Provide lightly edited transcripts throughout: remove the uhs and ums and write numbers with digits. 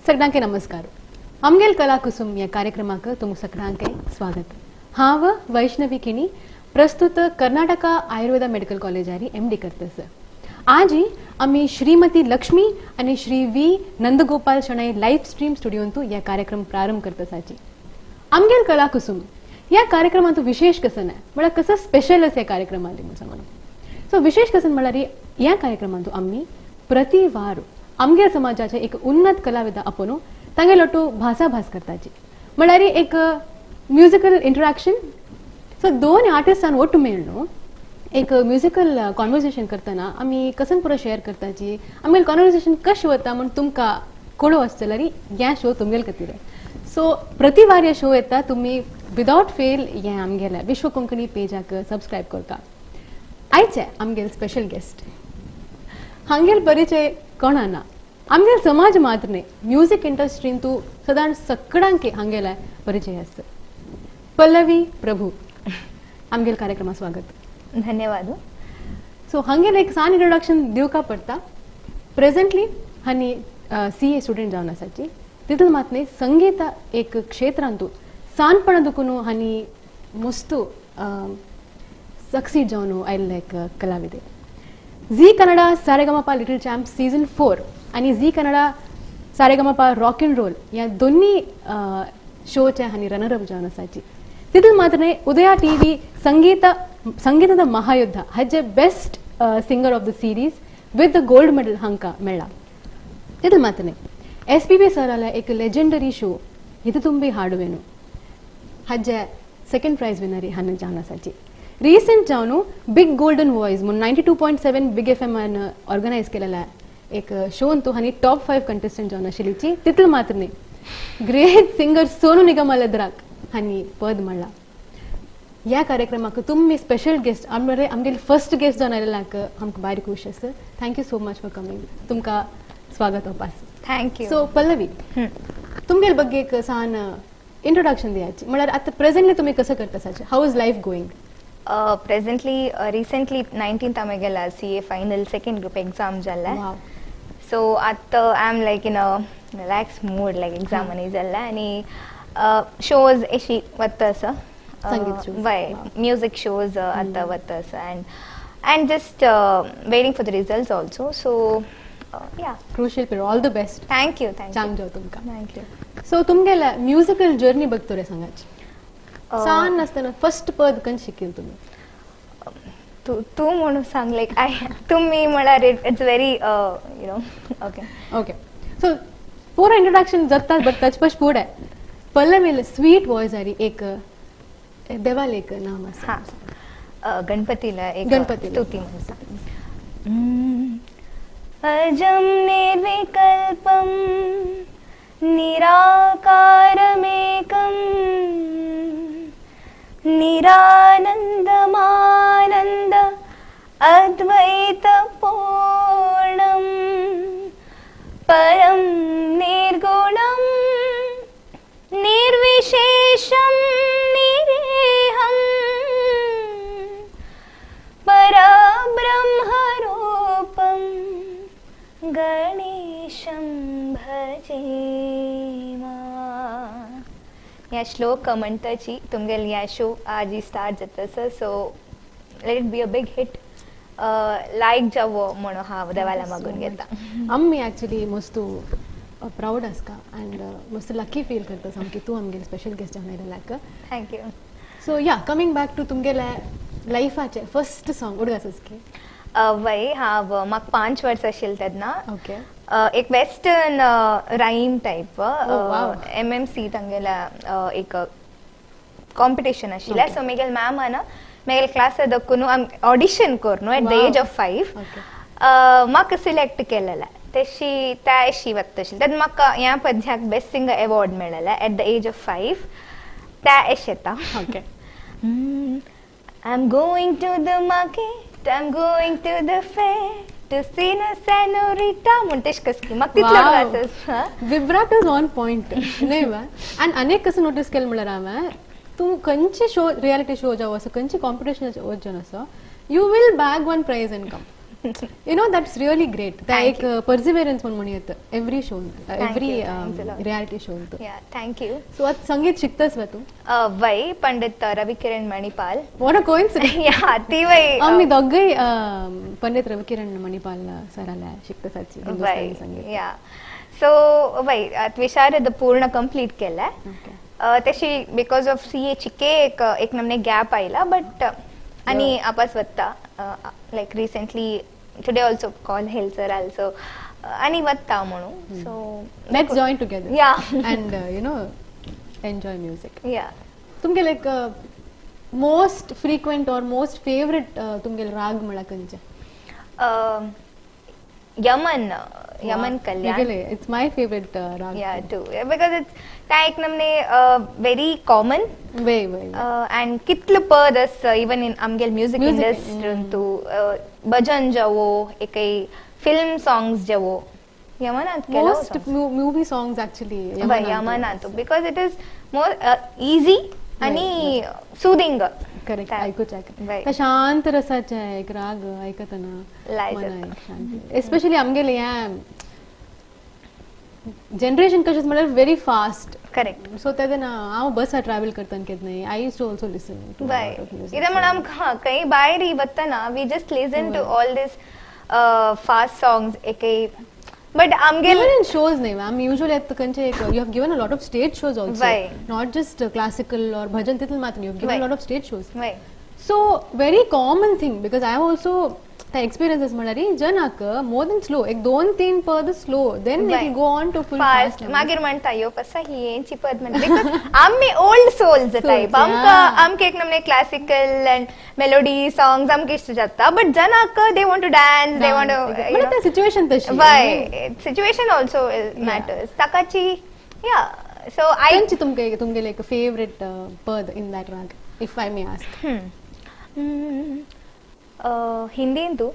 सगळ्यांके नमस्कार. आमगेल कला कुसुम या कार्यक्रमाक तुमकां सगळ्यांके स्वागत. हांव वैष्णवी किणी, प्रस्तुत कर्नाटका आयुर्वेदा मेडिकल कॉलेजारी एमडी करतस. आजी आमी श्रीमती लक्ष्मी आणि Shri V Nandgopal Shenoy live stream स्टुडियोंतू या कार्यक्रम प्रारंभ करतसाची. आमगेल कला कुसुम या कार्यक्रमांतू विशेष कसं नाही म्हळ्यार कसं स्पेशल अस या कार्यक्रमांत म्हणून सांगून. सो विशेष कसं म्हळ्यार या कार्यक्रमांतू आमी प्रति वार आमगेल समाजाचे एक उन्नत कलाविदा आपोवन तांगे लोटू भासाभास करताची, म्हळ्यार एक म्युजिकल इंटरॅक्शन. सो दोन आर्टिस्टान ಒಟ್ಟು मेळ्ळो एक म्युजिकल कॉन्वर्सेशन करतना आमी कसन पुरो शेअर करताची, आमगेल कॉन्वर्सेशन कशें वता म्हूण तुमकां कळो आसतलो ह्या शो तुमगेल खातीर. सो प्रति वार ह्या शो येता, तुमी विदावट फेल हें आमगेल्या विश्व कोंकणी पेजाक सबस्क्रायब करता. आयचे आमगेल स्पेशल गेस्ट हांगेल परिचय कोणा ना, आमगेल समाज मात्र न्हय म्युजीक इंडस्ट्रीन तूं सदांच सगळ्यांक हांगेल्या परिचय आसता. पल्लवी प्रभू, आमगेल कार्यक्रमा स्वागत. धन्यवाद. सो हांगेल एक सान इंट्रोडक्शन दिवका पडटा. प्रेझेंटली हांणी CA student जावन आसाची, तितून मात न्हय संगीत एक क्षेत्रांतू सानपणा दुखून हांणी मस्तू सक्सीड जावन आयिल्ले एक कलाविदे. Zee Kannada Sa Re Ga Ma Pa little champ season 4 आनी Zee Kannada Sa Re Ga Ma Pa rock and roll ह्या दोन्ही शोचे हांणी रनर अप जावन आसाची. तितून मात्र न्हय उदया टीव्ही संगीताದ महायुद्ध हाजे best singer of the series with the gold medal हांकां मेळ्ळा. तितून मात्र न्हय SPB सराल्या एक लेजेंडरी शो हितू तुम्बी हाडुवेनु हाजे सेकंड प्रायज विनरी हांणी जावन आसाची. रिसेंट जावन बिग गोल्डन वॉयस म्हूण 92.7 बिग FM organise केलेला एक शोन तूं हांणी टॉप 5 कंटेस्टंट जावन आशिल्लीची. तितलें मात्र न्हय ग्रेट सिंगर सोनू निगम एद्राक हांणी पद म्हणला. ह्या कार्यक्रमाक तुमी स्पेशल गेस्ट आमरे आमगेले फर्स्ट गेस्ट जावन आयिल्ल्याक आमकां भारी खूश आसा. Thank you so much for coming. तुमकां स्वागत वापस. Thank you. So Pallavi, तुमगेले ಬಗ್ಗೆ एक सान इंट्रोडक्शन दियाची, म्हळ्यार आतां प्रेझेंटली तुमी कसं करता साचे, how is life going? Presently recently 19th आमगेला CA final second group exam जाल्ले. सो आतां I am like in a relax mood, like exam आनी जाल्ले आनी शोज अशी वता आसा, वय म्युजीक शोज आतां वता आसा and just waiting for the results also. So yeah, crucial period. All the best. Thank you. Thank you. चांग जाव तुमकां. Thank you. सो तुमगेल्या म्युजिकल जर्नी बघतो सांगाची, सान आसतना फर्स्ट पद खंय शिकील तुमी? तूं म्हणून सांग, लायक I तुमी म्हळ्यार it's very you know. Okay okay. So पुरो इंट्रोडक्शन जाता बट ताचे पश फुडें पल्लवीले स्वीट वॉयस आरी एक देवाले एक नाम आसा. हां, गणपतीला एक गणपती स्तुती म्हणून. अजम निर्विकल्पम निराकारमेकम निरानंदमानंद अद्वैत पूर्णम परम निर्गुणम निर्विशेषम निरेहम परब्रह्मरूपम गणेशं भजे. ह्या श्लोक म्हणटाची तुमगेले ह्या शो आजी स्टार्ट जाता sir. So let it be a big hit, like जावो म्हणून हांव देवाला मागून घेता. आमी एक्चुअली मस्तू प्रावड आसका अँड मस्त लकी फील करता सामकी तूं आमगेले स्पेशल गेस्ट जावन आयिल्ल्याक. Thank you. So yeah, coming back to तुमगेले लायफाचे फर्स्ट सॉंग उडगास की? वय, हांव म्हाका 5 वर्सां आशिल्लें तेन्ना. ओके. एक वेस्टर्न रायम टायप MMC तांगेल्या एक कॉम्पिटिशन आशिल्लें. सो म्हगेले मॅमान म्हगेले क्लासा दक्कून ऑडिशन करून at the age of 5 म्हाका सिलेक्ट केलेलें. तशी त्या अशी वता आशिल्लें तेन्ना म्हाका ह्या पद्याक बेस्ट सिंगर एवॉर्ड मेळ्ळेलें एट the age of 5. त्या अशें येता. Okay. I am going to the market, I am going to the fair to see no senorita म्हण तेश कसकी म्हाका तितलो आसा. विब्राटो is on point न्हय वा. आनी अनेक कसं नोटीस केलें म्हणल्यार हांवें तूं खंयचे शो रियलिटी शो जावं असो खंयचे कॉम्पिटिशन वचून असो you will bag one prize and come. You know, that's really great. एक पर्सिवियरन्स म्हणून म्हणून every show, every reality show. Yeah, thank you. So आता संगीत शिकतस वा तू? वै Pandit Ravikiran Manipal. What a coincidence. Yeah, ती वै आम्ही दोघे पंडित रविकिरण मणिपाल सराला शिकतसाची हिंदुस्तानी संगीत. या, सो वै विशारद पूर्ण कंप्लीट केलाय. तशी because of CA चिके एक एक नमने गॅप आयला, बट आणि आपास वत्ता like recently today also call हेल सर ऑल्सो आणि वत्ता म्हणून. So let's join together. Yeah, and you know enjoy music. Yeah, तुमगे like most frequent or most favourite तुमगे राग म्हणा खंयचे? Yaman, Yaman Kalyan. It's my favourite raag. Yeah too, because it's ता एक नमने very common way way and कितले पद आस इवन इन आमगेल म्युझिक इंडस्ट्रींतू भजन जावो, एकय फिल्म सॉंग्स जावो, यमनांत most movie songs actually यमनांत, because it is more easy आणि सुदिंग. करेक्ट, ऐकूच शांत रसाचे एक राग ऐकतना एस्पेशली आमगेले ह्या जनरेशन कशें म्हळ्यार व्हेरी फास्ट. करेक्ट. सो तेन्ना हांव बसार ट्रॅव्हल करतना केन्नाय I used to also listen to कित्याक म्हण आमकां खंय भायर वतना we just listen to all this fast songs एकय, बट आमगेले इवन इन शोज न्ही आमी युजुअली आतां खंयचे एक you have given a lot of stage shows also, not just classical or bhajan तितलें मात्र, you have given a lot of stage shows. So very common thing because I have also the experiences म्हळ्यार जनाक more than slow एक दोन तीन पद slow then they go on to full fast. मागीर म्हणटा यो कसा ही हेंची पद म्हणटा, because आमी ओल्ड सोल्स टायप, आमकां आमकां एक नमने क्लासिकल अँड मेलोडी सॉंग्स आमकां इश्ट जाता, but जनाक they want to dance, they want to situation तशी. वय, सिच्युएशन ऑल्सो मॅटर्स ताकाची. या, सो I तुमगे तुमगेले एक फेवरेट पद in that raag if I may ask? हिंदींतू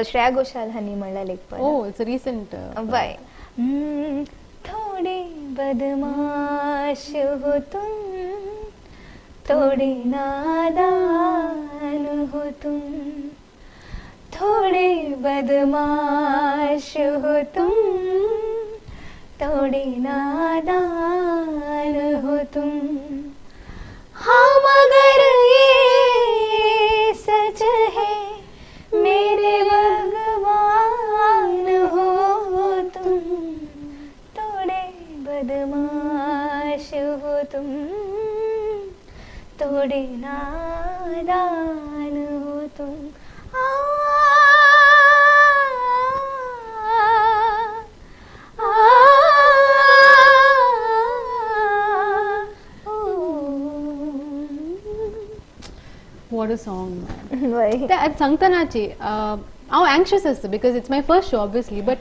Shreya Ghoshal हांणी म्हणलें एक पद. Oh, it's recent. वय, थोडे बदमाश हो तुम, थोडे नादान हो तुम, थोडे बदमाश हो तुम, थोडे नादान हो तुम, हाँ मगर ये सच है मेरे भगवान हो तुम, थोड़े बदमाश हो तुम, थोड़े नादान हो तुम. आ, आ, What a song, man. सांगतानाची हांव anxious आसता because it's my first show obviously, but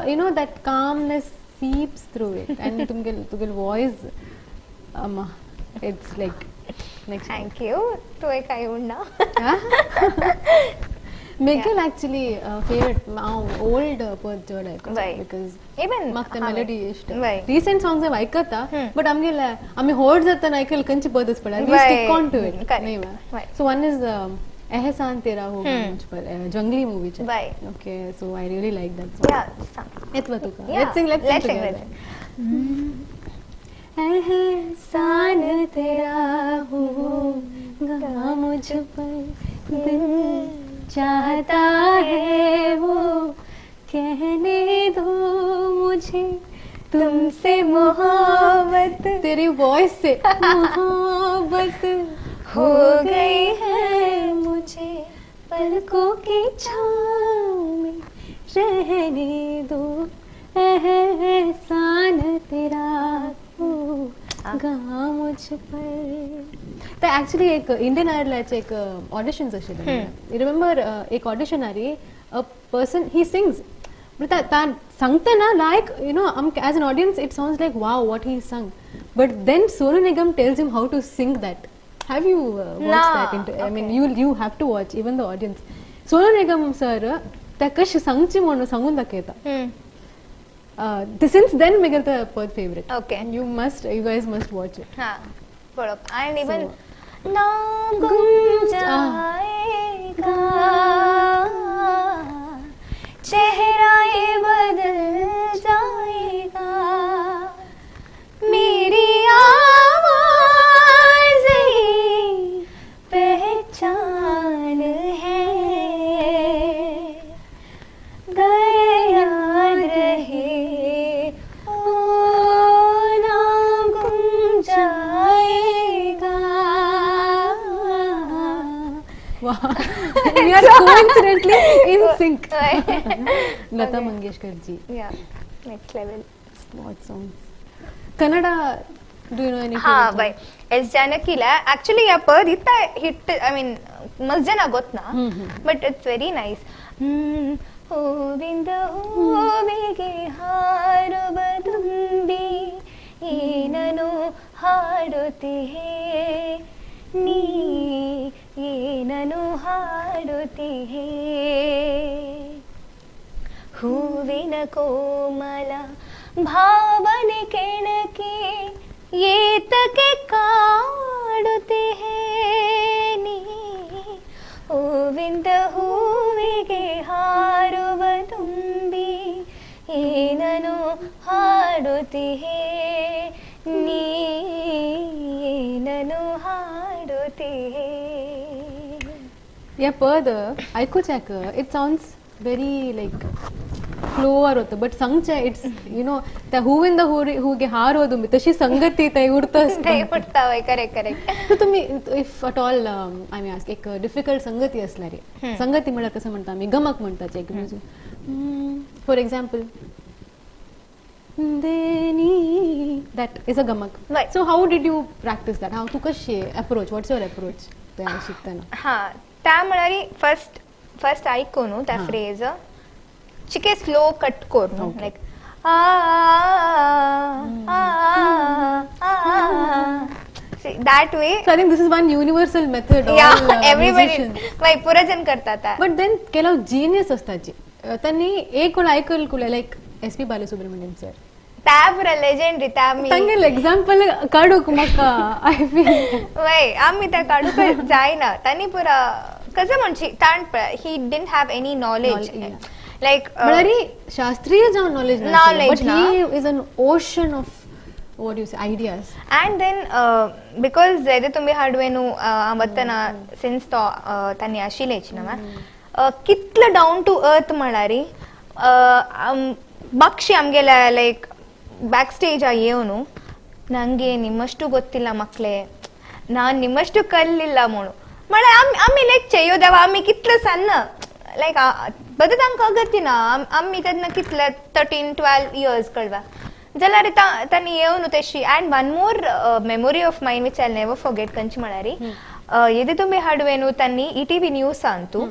you know that calmness seeps through it and तुगेल voice it's like next. Thank you. तुवें कांय उण्णा. मेगेल एक्चुअली फेवरेट हांव ओल्ड पद चड आयकता because even म्हाका ते मेलोडी इश्ट. रिसेंट सॉंग्स हांव आयकता बट आमगेले आमी होड जातना आयकल खंयची पदच पडटा, we stick on to it न्ही. सो वन is एहसान तेरा हो मुझ पर, जंगली मूवीचे. Okay, so I really like that song. येतवा तुका? Let's sing, let's sing together. एहसान तेरा होगा मुझ पर, दिल चाहता है वो कहने दो मुझे तुमसे मोहब्बत, तेरी वॉइस से मोहब्बत हो गई है मुझे, पलकों की छाँव में रहने दो, एहसान तेरा होगा मुझ पर. तर ॲक्च्युली एक इंडियन आयडलाचे एक ऑडिशन्स आशिल्ले, रिमेंबर एक ऑडिशन आरी अ पर्सन he sings सांगतना like you know as an audience it sounds like wow what he sung, but then Sonu Nigam tells him how to sing that. Have you watched that? I mean, you have to watch, even the audience. Sonu Nigam sir त्या कशें सांगची म्हणून सांगून दाखयता. Since then मेगेल the पद favourite. Okay, you must, you guys must watch it. हां, बरोबर. And even ना गुम जाएगा चेहरा ये बदल जाएगा, मेरी आवाज ही पहचान है, गर याद रहे ओ नाम गुम जाएगा. Wow. We are coincidentally in sync. Lata Mangeshkar ji. Yeah, next level. What songs? Kannada, do you know any? ಹಾ ಬೈ ಎಸ್ ಜಾನಕಿಲ ಆಕ್ಚುಲಿ ಆ ಪದ್ ಇತ್ತ ಹಿಟ್, I mean ಮಸ್ತ್ ಜನ ಗೊತ್ನಾ, ಬಟ್ it's very nice. ಹೂವಿಂದ ಹೂವಿಗೆ ಹಾರುವ ದುಂಬಿ ಏನನು ಹಾಡುತ್ತಿಹೇ, ನೀ ಏನನು ಹಾಡುತ್ತಿಹೇ, ಹೂವಿನ ಕೋಮಲ ಭಾವನೆ ಕೆಣಕಿ ಏತಕ್ಕೆ ಕಾಡುತ್ತಿಹೇ, ನೀ ಹೂವಿಂದ ಹೂವಿಗೆ ಹಾರುವ ದುಂಬಿ ಏನನು ಹಾಡುತ್ತಿಹೇ, ನೀ ಏನನು ಹಾಡುತ್ತಿಹೇ. या पद आयकुच्याक it sounds very like flower होतं, बट सांगचे it's you know त्या हूविंद हूगे हारोದು तशी संगती थंय उरता. उरता वय, करेक्ट करेक्ट. सो तुमी if at all आमी आस्क एक डिफिकल्ट संगती असल्यार, संगती म्हळ्यार कसं म्हणटा आमी गमक म्हणटाचे एक म्युजीक, फॉर एक्झाम्पल देनी, that is a gamak. So how did you practice that? हाव तूं कशी अप्रोच, व्हॉट्स your approach तें शिकतना? हां, त्या म्हळ्यार फर्स्ट फर्स्ट आयकून न्हू त्या फ्रेज चिके स्लो कट करून लायक आ that way. So I think this is one universal method. Yeah, everybody वय पुरा जण करतात. बट then ಕೆಲವು जीनियस असताची त्यांनी एक वेळ ऐकल कुले लायक एस पी बालसुब्रमण्यम सर त्या पुरा लेजेंडरी त्या मी तांगेले एक्झाम्पल काडूक म्हाका I feel वय आमी त्या काडूक जायना. तांणी पुरा कसं म्हणची ताण he didn't have any knowledge like म्हळ्यार शास्त्रीय जावन knowledge knowledge but he is an ocean of what you say ideas. And then because जेदे तुम्ही हाडवेनु वतना सिन्स तो तांणी आशिल्लेच ना कितलो डावन टू अर्थ म्हळ्यार बक्षी आमगेल्या लायक ಬ್ಯಾಕ್ ಸ್ಟೇಜ್ येवನು ನಂಗೆ ನಿಮ್ಮಷ್ಟು ಗೊತ್ತಿಲ್ಲ ಮಕ್ಕಳೇ, ನಾನು ನಿಮ್ಮಷ್ಟು ಕಲ್ಲಿಲ್ಲ म्हणू म्हळ्यार आमी लायक चेयो आमी कितले सन्न लायक बरें तांकां अगतिना आमी तेन्ना कितले 13-12 इयर्स कळवा जाल्यार तांणी येवन तशी. And one more memory of mine which I never forget कंची म्हळ्यार येदे तुमी हाडवेनु तांणी ETV news अंतू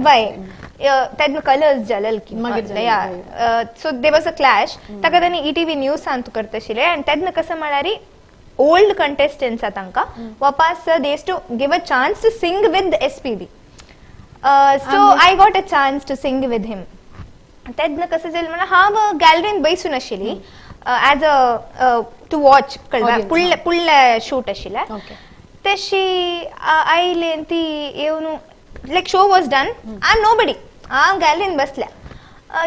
वय तेन्ना कलर्स जालेल की so there was a clash ताका तांणी ETV news अंतू करताशिल्ले. आनी तेन्ना कसं म्हळ्यार ओल्ड कंटेस्टंट्स तांकां वापस they used to give a chance to sing with SPB. So I got a chance to sing with him. तेन्ना कसं जालें म्हणल्यार हांव गॅलरीन बैसून आशिल्ली एज अ टू वॉच कळ्ळें पुडले पुडले शूट आशिल्लें तशी आयली आनी ती येवन like show was done I am nobody हांव गॅलरीन बसल्या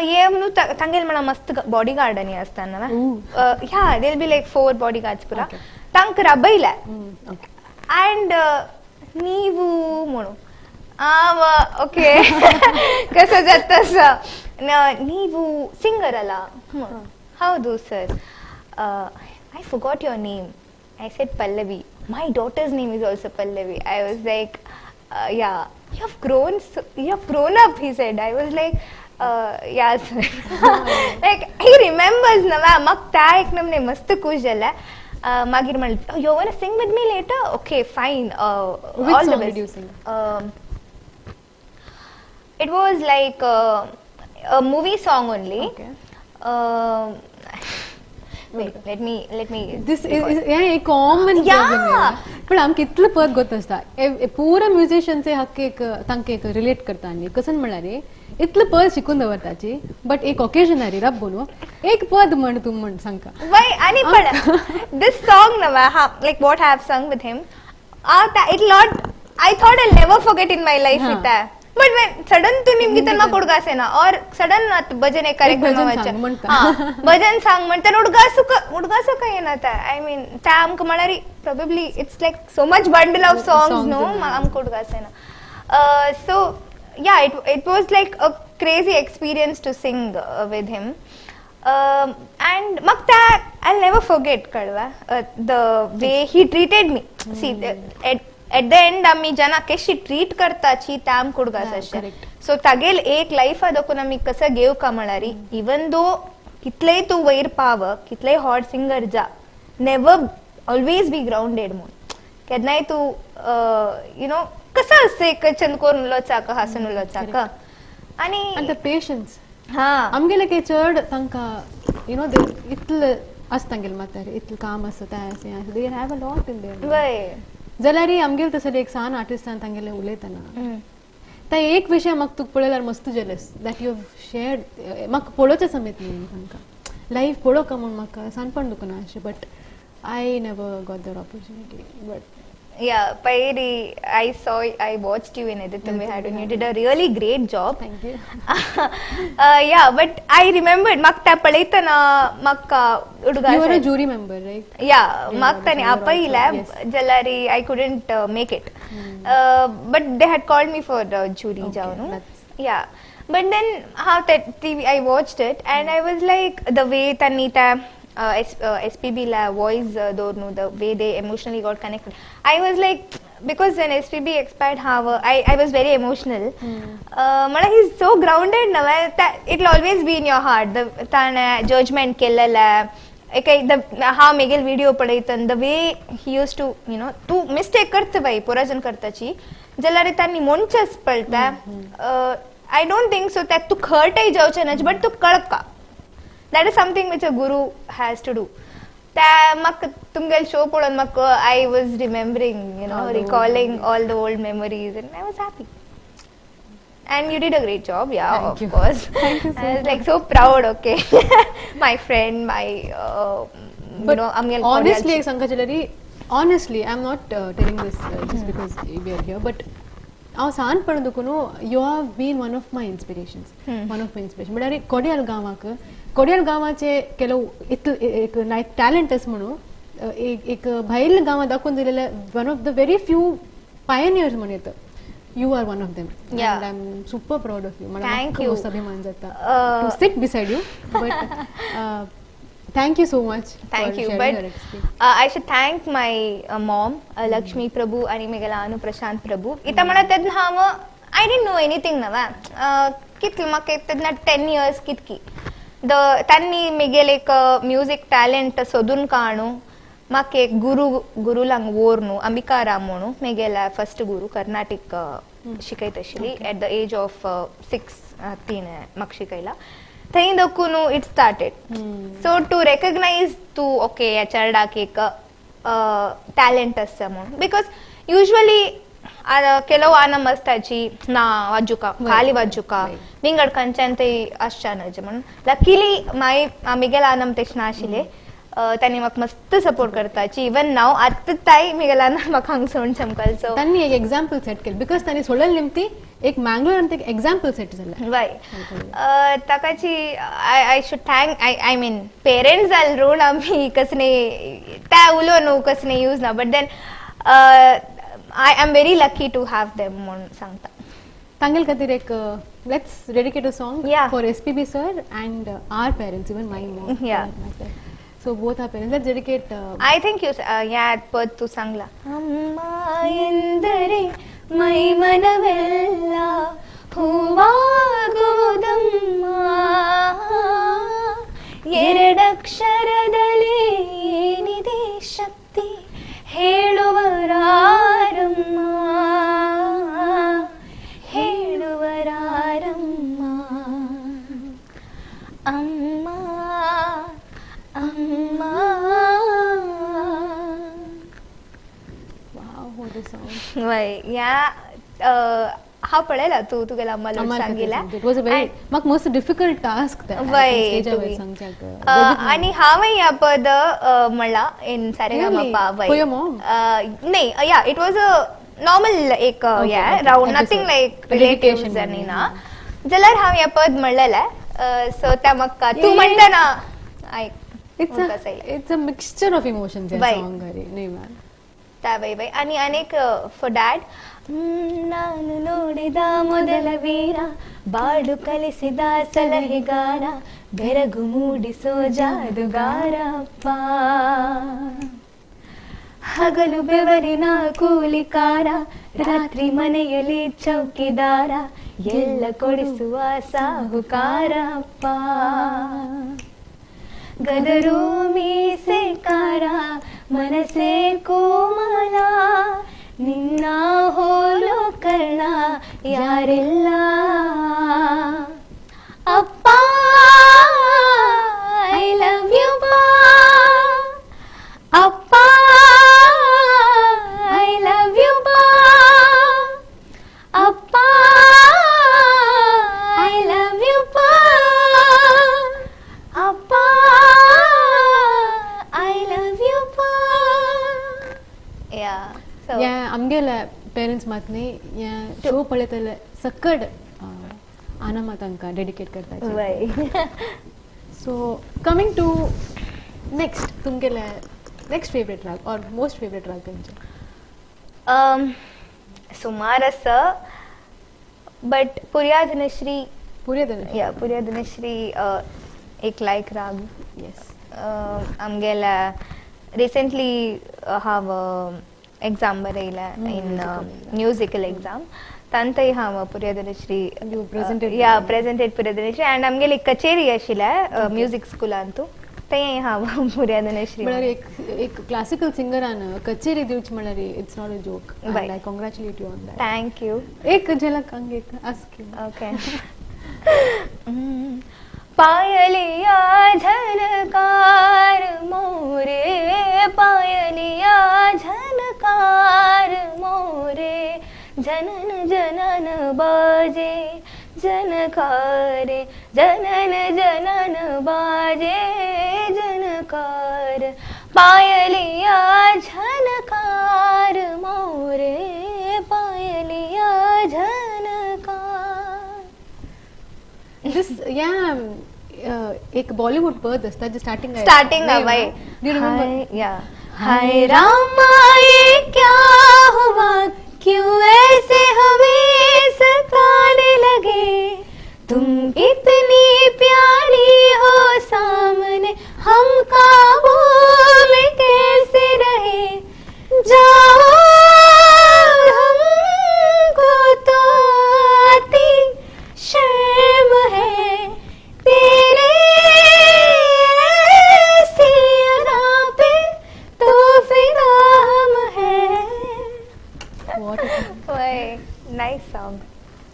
येवन तांगेले म्हणा मस्त बॉडी गार्ड आनी आसता ह्या they be like 4 body guards पुरा तांकां राबयल्या अँड नीवू म्हणून ओके कसं जाता तसं नीवू सिंगर अला हौदु sir I forgot your name. I said Pallavi. My daughter's name is also Pallavi. I was like yeah you have grown, you have grown up, he said. I was like yeah sir. Like he remembers ना म्हाका त्या एक नमने मस्त खुश जालें. मागीर म्हणलें you want sing with me later? Okay fine. All the best. It was like a movie song only. Okay. Wait, let me this is a common problem. पण आमकां इतलो पद गोत आसता पुरा म्युजिशियन्स हाका एक तांकां एक रिलेट करता आनी कसं म्हणल्यार इतलो पद शिकून दवरताची बट एक ओकेजनारी रब्बो न्हू एक पद म्हण तूं म्हण सांगका वय. आनी पण this song ना like what I have sung with him it lot I thought I never forget in my life. इता बट when sudden तूं निमगितन म्हाका उडगास येना ऑर सडन आतां भजन एक कार्यक्रम भजन सांग म्हणटा उडगास काय येना. I mean त्या आमकां म्हळ्यार probably it's like so much bundle of songs न्हू, आमकां उडगास येना. So yeah, it was like a crazy experience to sing with him. And म्हाका त्या I never forget कळवा the way he treated me. See at the end आमी जेन्ना कशी treat करताची त्या आमकां उडगास आसता. सो तागेल एक लायफा दाखोवन आमी कसं घेव का म्हळ्यार इवन दो कितलेय तूं वयर पाव, कितलेय हॉट सिंगर जा, नेवर ऑलवेज बी ग्राउंडेड म्हूण केन्नाय तूं you know कसं आसता एक चंद करून उलोवचाक, हासून उलोवचाक आनी पेशन्स. हा आमगेले काही चड तांकां you know इतले आसता तांगेले माथ्यार इतलें काम आसता तें आसा हें आसा, they have a lot in there. वय जाल्यार आमगेले तसले एक सान आर्टिस्टान तांगेले उलयतना त्या एक विशय म्हाका तुका पळयल्यार मस्त jealous that you have shared. म्हाका पळोवचें समेत न्ही तांकां लायफ पळोवका म्हूण म्हाका सानपण दुखना अशें, but I never got that opportunity. But yeah, Pairi, I watched you in Edith Had and you did a really great job. Thank you. Yeah, but I remembered makta palaitana makka uduga. You were a jury member, right? Yeah, makta ni appaila jalari I couldn't make it. But they had called me for the jury javanu. Yeah, but then how that TV I watched it and I was like the way Tanita SPB la voice dornu, the way they emotionally got connected. I was like, because when SPB expired, I was very emotional. Mala he's so grounded na, it'll always be in your heart. The tana judgment kellala, the how megel video padaitan, the way he used to, you know, tu mistake karta bhai porajan kartachi jalare tani monchas palta. I don't think so that tu hurt ai javche na, but tu kalka. That is something which a guru has to do. Tumgel show podon makka I was remembering, you know, recalling all the old memories and I was happy. And you did a great job, yeah. Thank of you. Course. Thank you so I was much. Like so proud, okay. My friend, my, you know, Amgel. Honestly, Sankajalari, honestly, I'm not telling this just because we are here, but हांव सान दुखून you have been one of my inspirations. One of my inspiration. But अरे कोडियाल गांवाक, कोडियाल गांवाचे ಕೆಲವು इतले एक talent आसा म्हणून एक भायल्या गांवां दाखोवन दिलेले one of the very few pioneers म्हण येता. You are one of them. And I am super proud of you. Thank you. अभिमान जाता to sit beside you. But thank you so much. Thank you. But I should thank my mom, Lakshmi Prabhu, and Megalanu Prashant Prabhu. Ita mana tedna हांव I didn't know anything nava. Kitli maka tedna 10 years kitki. The tanni megel ek music talent sodun kaanu maka ek guru lang vornu Ambika Ramonu megela first guru Carnatic shikaitashili at the age of 6 tine mak shikaila. थंय it started. So to recognize तू okay ह्या चेरडाक एक talent आसा म्हणून, because usually ಕೆಲವು annum आसताची ना वाजुका खाली वाजुका विंगड खंयच्यान ते आसच्या न्हय म्हणून. लकीली माय आमगेले आनम तशें नाशिल्ले, तांणी म्हाका मस्त सपोर्ट करताची. इवन नाव आतां ताई म्हगेल्या म्हाका हांगा सोड चमकल. सो तांणी एक एग्जाम्पल सेट केलें, because तांणी सोडलें निमती एक मँगलोरान एक एग्जाम्पल सेट जालें. वय ताकाची I should thank I mean parents जाल ऋण आमी कसले त्या उलोवन न्हू कसले यूज ना, but then I am very lucky to have them म्हणून सांगता. तांगेल खातीर एक let's dedicate a song for SPB sir and our parents, even my mom. So both our parents, let's dedicate. I think you yeah पद तू सांगला. अम्मा ಎಂದರೆ ಮೈ ಮನವೆಲ್ಲ ಹೂವಾಗುವುದಮ್ಮ, ಎರಡಕ್ಷರದಲ್ಲಿ ಏನಿದೆ ಶಕ್ತಿ ಹೇಳುವರಾರಮ್ಮ, ಹೇಳುವರಾರಮ್ಮ. ಅಮ್ಮ ಅಮ್ಮ. वय ह्या हांव पळयला तूं तुगेल्या अम्मा सांगिला. म्हाका मोस्ट डिफिकल्ट टास्क. वय आनी हांवें ह्या पद म्हणला इन सारेगामपा. वय नाही, yeah it was a normal एक राउंड, नथिंग लायक रिलेटिव्स आनी ना जाल्यार हांव हें पद म्हणलेलें. सो त्या म्हाका तूं म्हणटा ना आयक, it's a mixture of emotions ह्या सॉंग न्ही मॅम. ತಾ ಬೈ ಬೈ आणि ಅನೇಕ ಫಾರ್ ಡ್ಯಾಡ್. ನಾನು ನೋಡಿದ ಮೊದಲ ವೀರ, ಬಾಳು ಕಲಿಸಿದ ಸಲಹೆಗಾರ, ಬೆರಗು ಮೂಡಿಸೋ ಜಾದುಗಾರಪ್ಪ, ಹಗಲು ಬೆವರಿನ ಕೂಲಿಕಾರ, ರಾತ್ರಿ ಮನೆಯಲ್ಲಿ ಚೌಕಿದಾರ, ಎಲ್ಲ ಕೊಡಿಸುವ ಸಾಹುಕಾರಪ್ಪ, ಗದರು ಮೀಸೆಕಾರ, ಮನಸೇ ಕೋಮಲ, ನಿನ್ನ ಹೋಲೋ ಕರ್ಣ ಯಾರೆಲ್ಲ, ಅಪ್ಪ I love you ಅಪ್ಪ, I love you ಅಪ್ಪ, I love you ಅಪ್ಪ, I love you. या आमगेले पेरेंट्स मात न्ही या शो पळयतले सकड आना तांकां डेडिकेट करता. सो कमिंग टू नेक्स्ट, तुमगेले नेक्स्ट फेवरेट राग और मोस्ट फेवरेट राग खंयचे? सुमार आसा बट पुरिया धनश्री. पुरिया धनश्री, या पुरिया धनश्री एक लायक राग. येस. आमगेले रिसेंटली हांव एग्जाम बरयला इन म्युजिकल एग्जाम, तांतय हांव पुरिया धनश्री या प्रेजेंटेड पुरिया धनश्री. अँड आमगेली कचेरी आशिल्ल्या म्युजीक स्कुलांतू, थंय हांव पुरिया धनश्री. म्हळ्यार एक एक क्लासिकल सिंगरान कचेरी दिवची म्हळ्यार it's not a joke. I congratulate you on that. Thank you. एक झलक अंग एक आस्क. ओके. पायलिया झनकार मोरे, पायलिया झनकार मोरे, जनन जनन बाजे जनकारे, जनन जनन बाजे जनकार, पायलिया झनकार मोरे, पायलिया झनकार. This yeah एक बॉलीवुड पद असता जे स्टार्टिंग स्टार्टिंग भाई, do you remember? या हाय रामा ये क्या हुआ, क्यों ऐसे हमें सताने लगे, तुम इतनी प्यारी हो सामने, हम काबू में कैसे रहे, जाओ हमको तो आती शर्म है, तेरे ऐसी अदा पे तो फिदा हम हैं. What a nice song.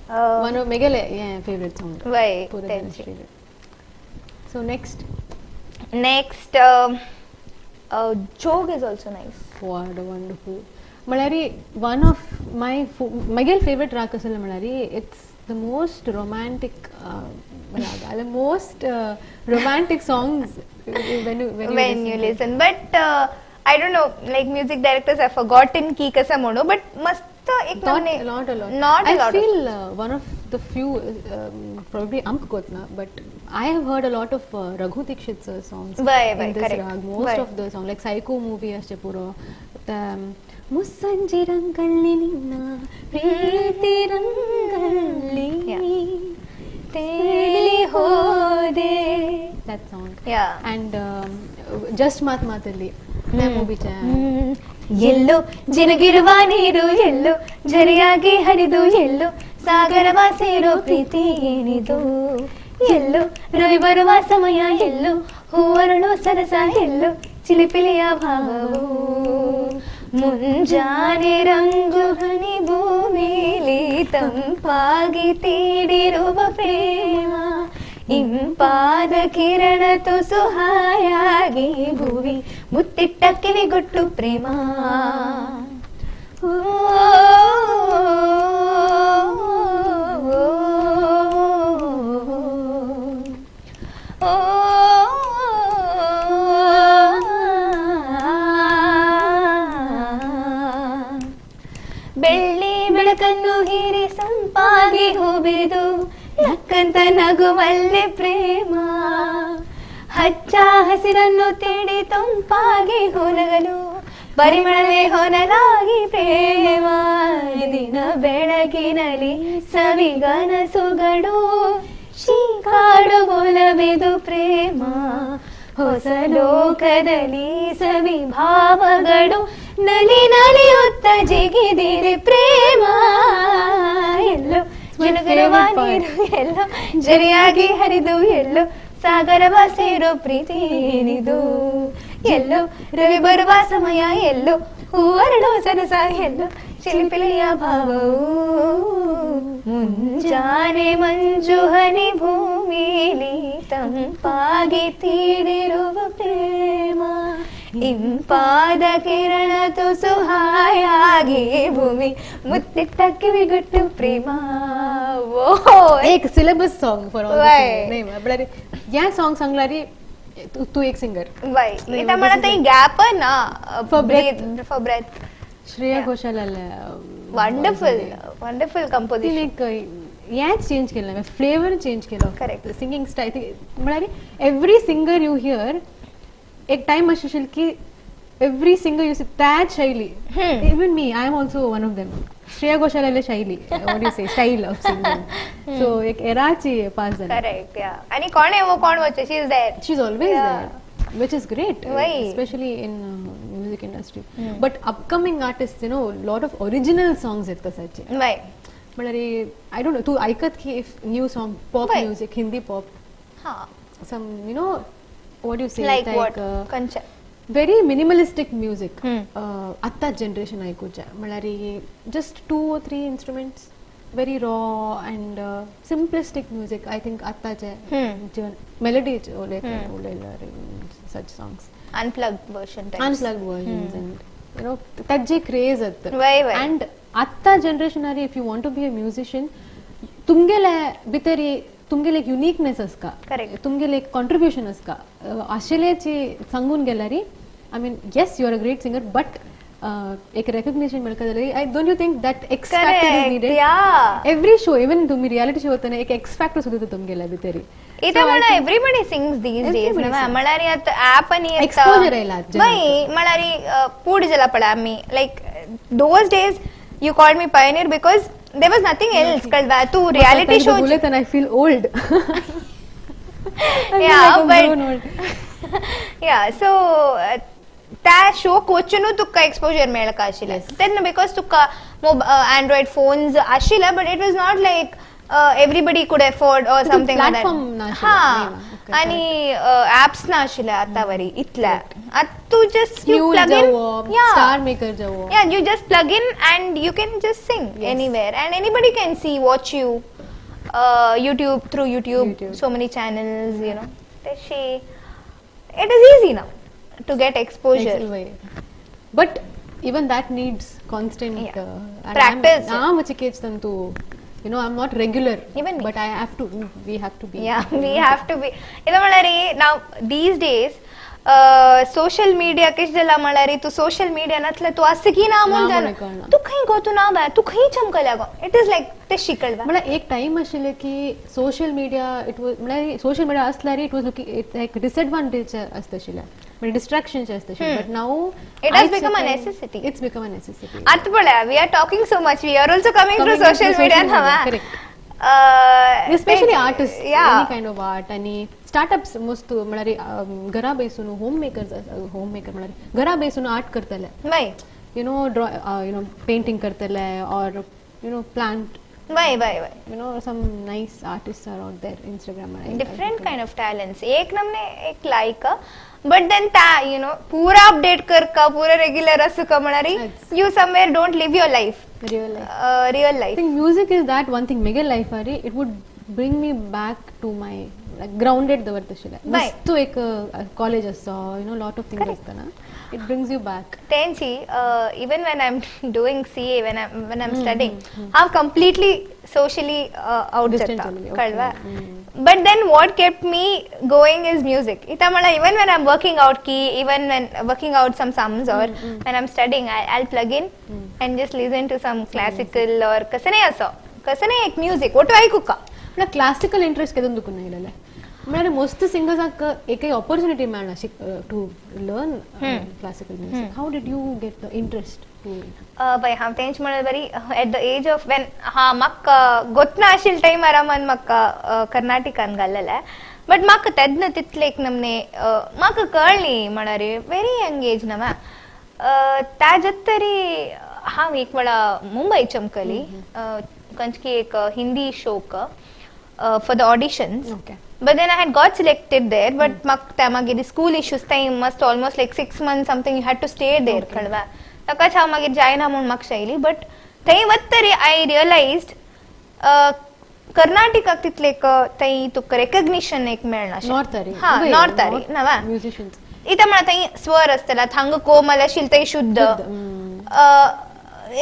One of मेगेले favorite song. Why? So next. Next, Jog is also nice. What a wonderful. Malari, one of my मेगेल favorite raag asala malari, it's the most romantic raag, the most romantic songs when you listen. But I don't know, like music directors have forgotten ki kasa mono, but must ek not a lot. Not a lot. I feel one of the few probably amk gotna, but I have heard a lot of Raghu Dikshit sir songs in this raag. Most of the song like Psycho movie asche puro Mussanji rangalli ninna preeti rangalli teli hode, that song. Yeah. And just maat maatalli that movie cha ಎಲ್ಲೋ ಜಿನುಗಿರುವ ನೀರು, ಎಲ್ಲೋ ಝರಿಯಾಗಿ ಹರಿದು, ಎಲ್ಲೋ ಸಾಗರವ ಸೇರೋ ಪ್ರೀತಿ ಏನಿದು, ಎಲ್ಲೋ ರವಿ ಬರುವ ಸಮಯ, ಎಲ್ಲೋ ಹೂವರಳು ಸರಸ, ಎಲ್ಲೋ ಚಿಲಿಪಿಲಿಯ ಭಾವವು, ಮುಂಜಾನೆ ರಂಗು ಹನಿ ಭೂಮಿಲಿ ತಂಪಾಗಿ ತೀಡಿರುವ ಪ್ರೇಮ, ಇಂಪಾದ ಕಿರಣ ತುಸು ಹಾಯಾಗಿ ಭುವಿ ಮುತ್ತಿಟ್ಟ ಕಿವಿಗೊಟ್ಟು ಪ್ರೇಮ. ಓ ಬೆಳ್ಳಿ ಮಲ್ಲೆ ಪ್ರೇಮ ಹಚ್ಚ ಹಸಿರನ್ನು ತೇಡಿ ತಂಪಾಗಿ ಹೊನಗಲು ಪರಿಮಳವೇ ಹೊನಲಾಗಿ ಪ್ರೇಮ ದಿನ ಬೆಳಗಿನಲಿ ಸವಿಗನಸುಗಳು ಶೀಕಾಡು ಒಲವೆದು ಪ್ರೇಮ ಹೊಸ ಲೋಕದಲ್ಲಿ ಸವಿ ಭಾವಗಳು ನಲಿ ನಲಿಯುತ್ತ ಜಿಗಿದಿರೆ ಪ್ರೇಮ ಎಲ್ಲೋ ಜಿನುಗಿರುವ ನೀರು ಎಲ್ಲೋ ಜರಿಯಾಗಿ ಹರಿದು ಎಲ್ಲೋ ಸಾಗರವ ಸೇರೋ ಪ್ರೀತಿ ಏನಿದು ಎಲ್ಲೋ ರವಿ ಬರುವ ಸಮಯ ಎಲ್ಲೋ ಹೂವರಳೋ ಸರಸ ಎಲ್ಲೋ ಚಿಲಿಪಿಲಿಯ ಭಾವವು ಮುಂಜಾನೆ ಮಂಜು ಹನಿ ಭೂಮಿಲಿ ತಂಪಾಗಿ ತೀಡಿರುವ ಪ್ರೇಮ ಇಂಪಾದ ಕಿರಣ ತುಸು ಹಾಯಾಗಿ ಭೂಮಿ ಮುತ್ತಿಟ್ಟ ಕಿವಿಗುಟ್ಟು ಪ್ರೇಮ. एक सिलेबस सॉन्ग फॉर ऑल नाही म्हळ्यार ह्या सॉंग सांगल्यार तू एक सिंगर इता म्हणा ते गॅप ना for breath for breath. Shreya Ghoshal wonderful wonderful composition. एक हेंच चेंज केलें, फ्लेवर चेंज केलो. करेक्ट. सिंगिंग स्टायल म्हळ्यार एवरी सिंगर you here एक टाइम अशें आशिल्लें की एवरी सिंगर you त्याच शैली. Even me I am also one of them. Shreya घोषालाले शैली what you say style of singing. So एक एराची पास जाली. करेक्ट. या आणि कोण आहे वो कोण वचे she is there, she is always there, which is great, especially in music industry. But upcoming artists, you know, lot of original songs येतात तसाचे. म्हळ्यार I don't know तू ऐकत की if new song pop music Hindi pop some you know what you say like what कंचे very minimalistic music आत्ताच generation आयकुचें. म्हळ्यार just 2 or 3 instruments, very raw and simplistic music. I think आत्ताचे जीवन melodies उलयल्यार such songs unplugged version types. Unplugged versions and you know ताजे craze आसता. And आत्ता जनरेशनारी if you want to be a musician तुमगेले भितरी तुमगेले एक uniqueness आसता, तुमगेले एक contribution आसता आशिल्ल्याची सांगून गेल्यार I mean yes you are a great singer but एक रेकग्निशन मेळका जाल्यार I don't you think that X factor is needed? Every show even तुम्ही रियालिटी शो वतना एक एक्स फॅक्टर सुद्दां तुमगेल्या भितरी. इथं म्हणा एव्हरीबडी सिंग्स these days. म्हळ्यार आतां ऍप आनी एक्सपोजर आयला म्हळ्यार पूड जाला पळय आमी like those days you called me pioneer because there was nothing else. कळवा तू रियालिटी शो उलयतना I feel old. Yeah but yeah so त्या शोक वचून तुका एक्सपोजर मेळका आशिल्लें तेन्ना because तुका एंड्रॉयड फोन्स आशिल्ले but it was not like everybody could afford or something like that. हा आणि ऍप्स ना आशिल्ले आतां वरी इतले आतां तू just you plug in star maker जावो yeah you just plug in and you can just sing anywhere and anybody can see watch you YouTube through YouTube so many channels you know तशी it is easy now to get exposure. But even that needs constant practice. हांव चिकेच तू you know, I'm not regular. Even me. But I have to, we have to be. Yeah, we have to be. इदा म्हळ्यार now these days social media किश जाला म्हळ्यार तू social media नासल्यार तूं आसा की ना म्हूण जाणा तूं खंय गो तूं ना बाय तूं खंय चमकल्या गो it is लायक ते शिकल. म्हळ्यार एक टायम आशिल्लें की सोशल मीडिया it was म्हळ्यार सोशल मीडिया आसल्यार it was looking like disadvantage आसता आशिल्लें, म्हणजे डिस्ट्रॅक्शन आसता आशिल्लें. But now it has become a necessity. It's become a necessity. आतां पळया we are talking so much, we are also coming through social media ना. Correct. Especially artist, any kind of art आनी startups मस्त म्हळ्यार घरा बसून home makers, home maker म्हळ्यार घरा बसून आर्ट करतले, you know draw, you know painting करतले or you know plant. Why why why you know some nice artists are out there Instagram different kind of talents. एक नमने एक like but then ता you know पूरा update कर का पूरा regular असं का म्हणारी you somewhere don't live your life real life. Real life. I think music is that one thing मेगे life आरी it would bring me back to my like grounded दवरतशिले. मस्त एक college असो you know lot of things असताना it brings you back. तेंची even when I am doing CA when I am studying हांव completely socially out जाता कळवा. But then what kept me going is music. इता म्हळ्यार even when I am working out की even when working out some sums or when I am studying I plug in and just listen to some classical or कसं नाही असो कसं नाही एक music auto आयकूका म्हळ्यार क्लासिकल इंट्रस्ट केदोन तुका आयलेलें? म्हळ्यार मोस्ट सिंगर्सांक एकय ऑपॉर्च्युनिटी मेळना to learn classical music. How did you get the interest to? पळय हांव तेंच म्हळ्यार बरी at the age of when हा म्हाका गोतना आशिल्ले टायमार आमान म्हाका कर्नाटकान घाल्लेलें. बट म्हाका तेन्ना तितले एक नमने म्हाका कळ्ळी म्हळ्यार व्हेरी यंग एज नवा ताज्या तरी हांव एक वेळा मुंबय चमकली कंचकी एक हिंदी शोक for the auditions. But then I had got selected there, but म्हाका मागीर स्कूल इश्यूज थंय must almost like 6 months something you had to stay there कळवा. ताकाच हांव मागीर जायना म्हूण म्हाका शैली. बट थंय वतरी I रियलायज्ड कर्नाटकाक तितले थंय तुका रेकग्निशन एक मेळना. हा नॉर्थ नवा इथं म्हणा थंय स्वर आसतला हांगा कोमल आशिल्ले थंय शुद्ध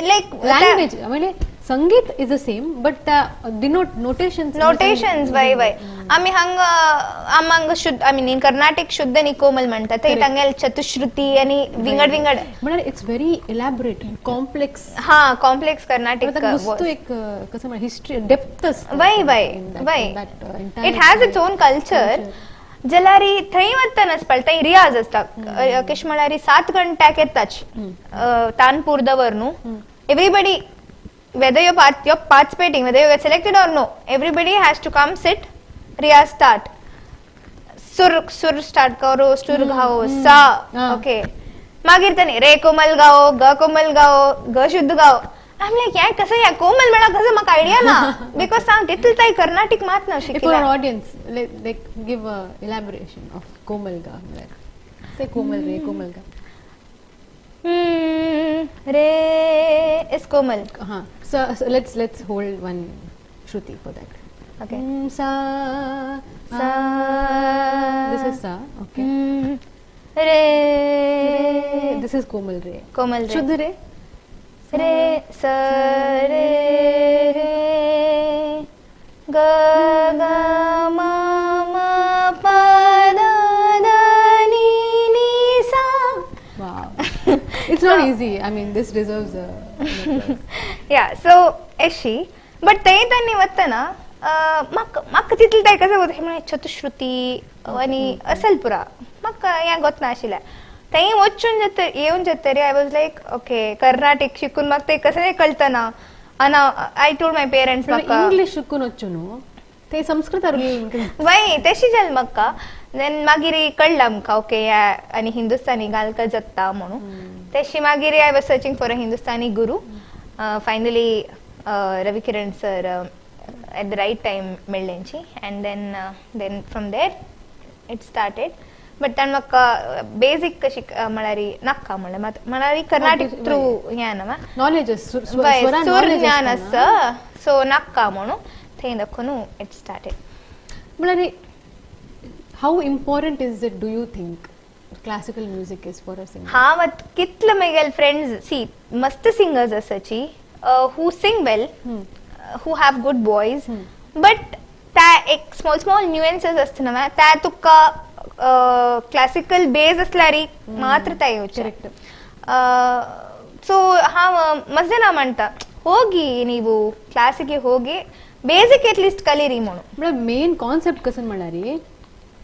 लायक लँग्वेज म्हणजे संगीत is the same but त्या डिनोट नोटेशन्स नोटेशन्स वय वय आमी हांगा आम शुद्ध I mean Karnataka शुद्ध आनी कोमल म्हणटा थंय तांगेले चतुश्रुती आनी विंगड विंगड म्हळ्यार it's very elaborate complex. हा कॉम्प्लेक्स कर्नाटक वस्तू एक कसं म्हण हिस्ट्री डेप्थ वय वय वय it has its own culture. जाल्यार थंय वतना पळय थंय रियाज आसता कशें म्हळ्यार 7 घंट्याक येताच तानपूर दवर न्हू. Everybody whether you're participating, whether you get selected or no, everybody has to come sit, riyaz start, sur sur start karo, sur gao, sa, okay. मागीर तनी रे कोमल गाओ, ग कोमल गाओ, ग शुद्ध गाओ. I'm like यार कसं या कोमल म्हणा कसं म्हाका आयडिया ना because हांव तितले ताई कर्नाटक मात ना शिकला. For our audience, like give a elaboration of komal ga, like say komal re komal ga. Re is komal. हाँ. So let's hold one shruti for that. Okay. Sa sa. This is sa. Okay. Re. This is komal re. Komal re. Shuddh re. Re sa re re ga ga ma ma pa da da ni ni sa. Wow. It's not easy. I mean, this deserves a yeah. So eshi but तै तांणी वतना म्हाका म्हाका तितले ताई कसं वता म्हळ्यार चतुश्रुती आनी असल पुरा म्हाका हें गोतना आशिल्लें. थंय वचून जाता येवन जातरी I was like okay Karnataka शिकून म्हाका तें कसं कळतना आनी I told my parents म्हाका इंग्लीश शिकून वचूं न्हू ते संस्कृत वय तशी जालें म्हाका. देन मागीर कळ्ळें आमकां ओके ह्या आनी हिंदुस्तानी घालका जाता म्हणून. तशी मागीर I was searching for a Hindustani guru. Finally Ravi Kiran sir at the right time मेळ्ळेंची and then then from there it started. But ताणें म्हाका बेजीक कशी म्हळ्यार नाका म्हणलें म्हळ्यार कर्नाटक थ्रू हें न्हू नॉलेज सुर ज्ञान आसा सो नाका म्हणून थंय दाखोवन it started. म्हळ्यार how important is it do you think classical music is for a singer? हांव आतां कितले म्हगेले फ्रेंड्स सी मस्त सिंगर्स आसाची who sing well, who have good voice, but त्या एक स्मॉल स्मॉल न्युएन्सेस आसता न्हू त्या तुका क्लासिकल बेज असल्यार मात्र त्या येवचें. सो हांव मस्त जाणां म्हणटा ಹೋಗಿ ನೀವು ಕ್ಲಾಸಿಗೆ ಹೋಗಿ ಬೇಸಿಕ್ ಅಟ್ ಲೀಸ್ಟ್ ಕಲೀರಿ म्हणून. म्हळ्यार मेन कॉन्सेप्ट कसं म्हळ्यार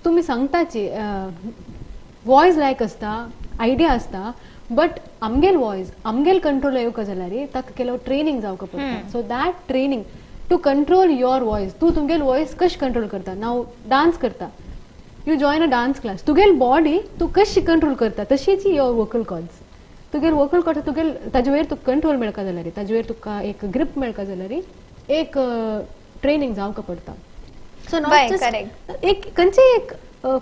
तुमी सांगताची वॉयस लायक आसता आयडिया आसता बट आमगेल वॉयस आमगेल कंट्रोल येवका जाल्यार ताका केलो ट्रेनिंग जावका पडटा. So that training to control your voice, तूं तुमगेल वॉयस कशी कंट्रोल करता. नाव डान्स करता, you join a dance class, तुगेल बॉडी तूं कशी कंट्रोल करता तशीच your vocal cords. तुगेल वोकल कॉर्ड्स तुगेल ताजे वयर तुका कंट्रोल मेळका जाल्यार ताजे वयर तुका एक ग्रीप मेळका जाल्यार एक ट्रेनिंग जावका पडटा. सो not just एक खंयचेय एक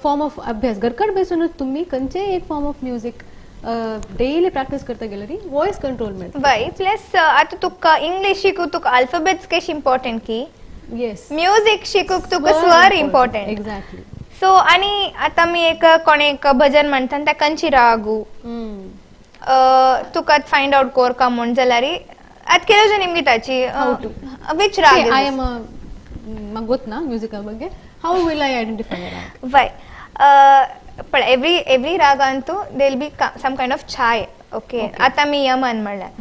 फॉर्म ऑफ अभ्यास घरकट बसून तुम्ही खंयचेय एक form of music daily practice करता गेल्यार वॉयस कंट्रोल मेळटा. वय प्लस आतां तुका इंग्लीश शिकूंक तुका अल्फाबेट्स कशी इम्पॉर्टंट की येस म्युजीक शिकूंक तुका स्वर इम्पॉर्टंट. एक्झॅक्टली. सो आनी आतां आमी एक कोण एक भजन म्हणटा आनी ताका खंयची रागू तुका फायंड आवट कोरका म्हूण जाल्यार आतां केलो जण निमगी ताची which राग I am म्हाका गोत ना म्युजिका ಬಗ್ಗೆ how will I identify raga? वय पण एव्री एव्री रागांतू there will be some kind of chhaya. Okay आतां मी यमन म्हणल्यार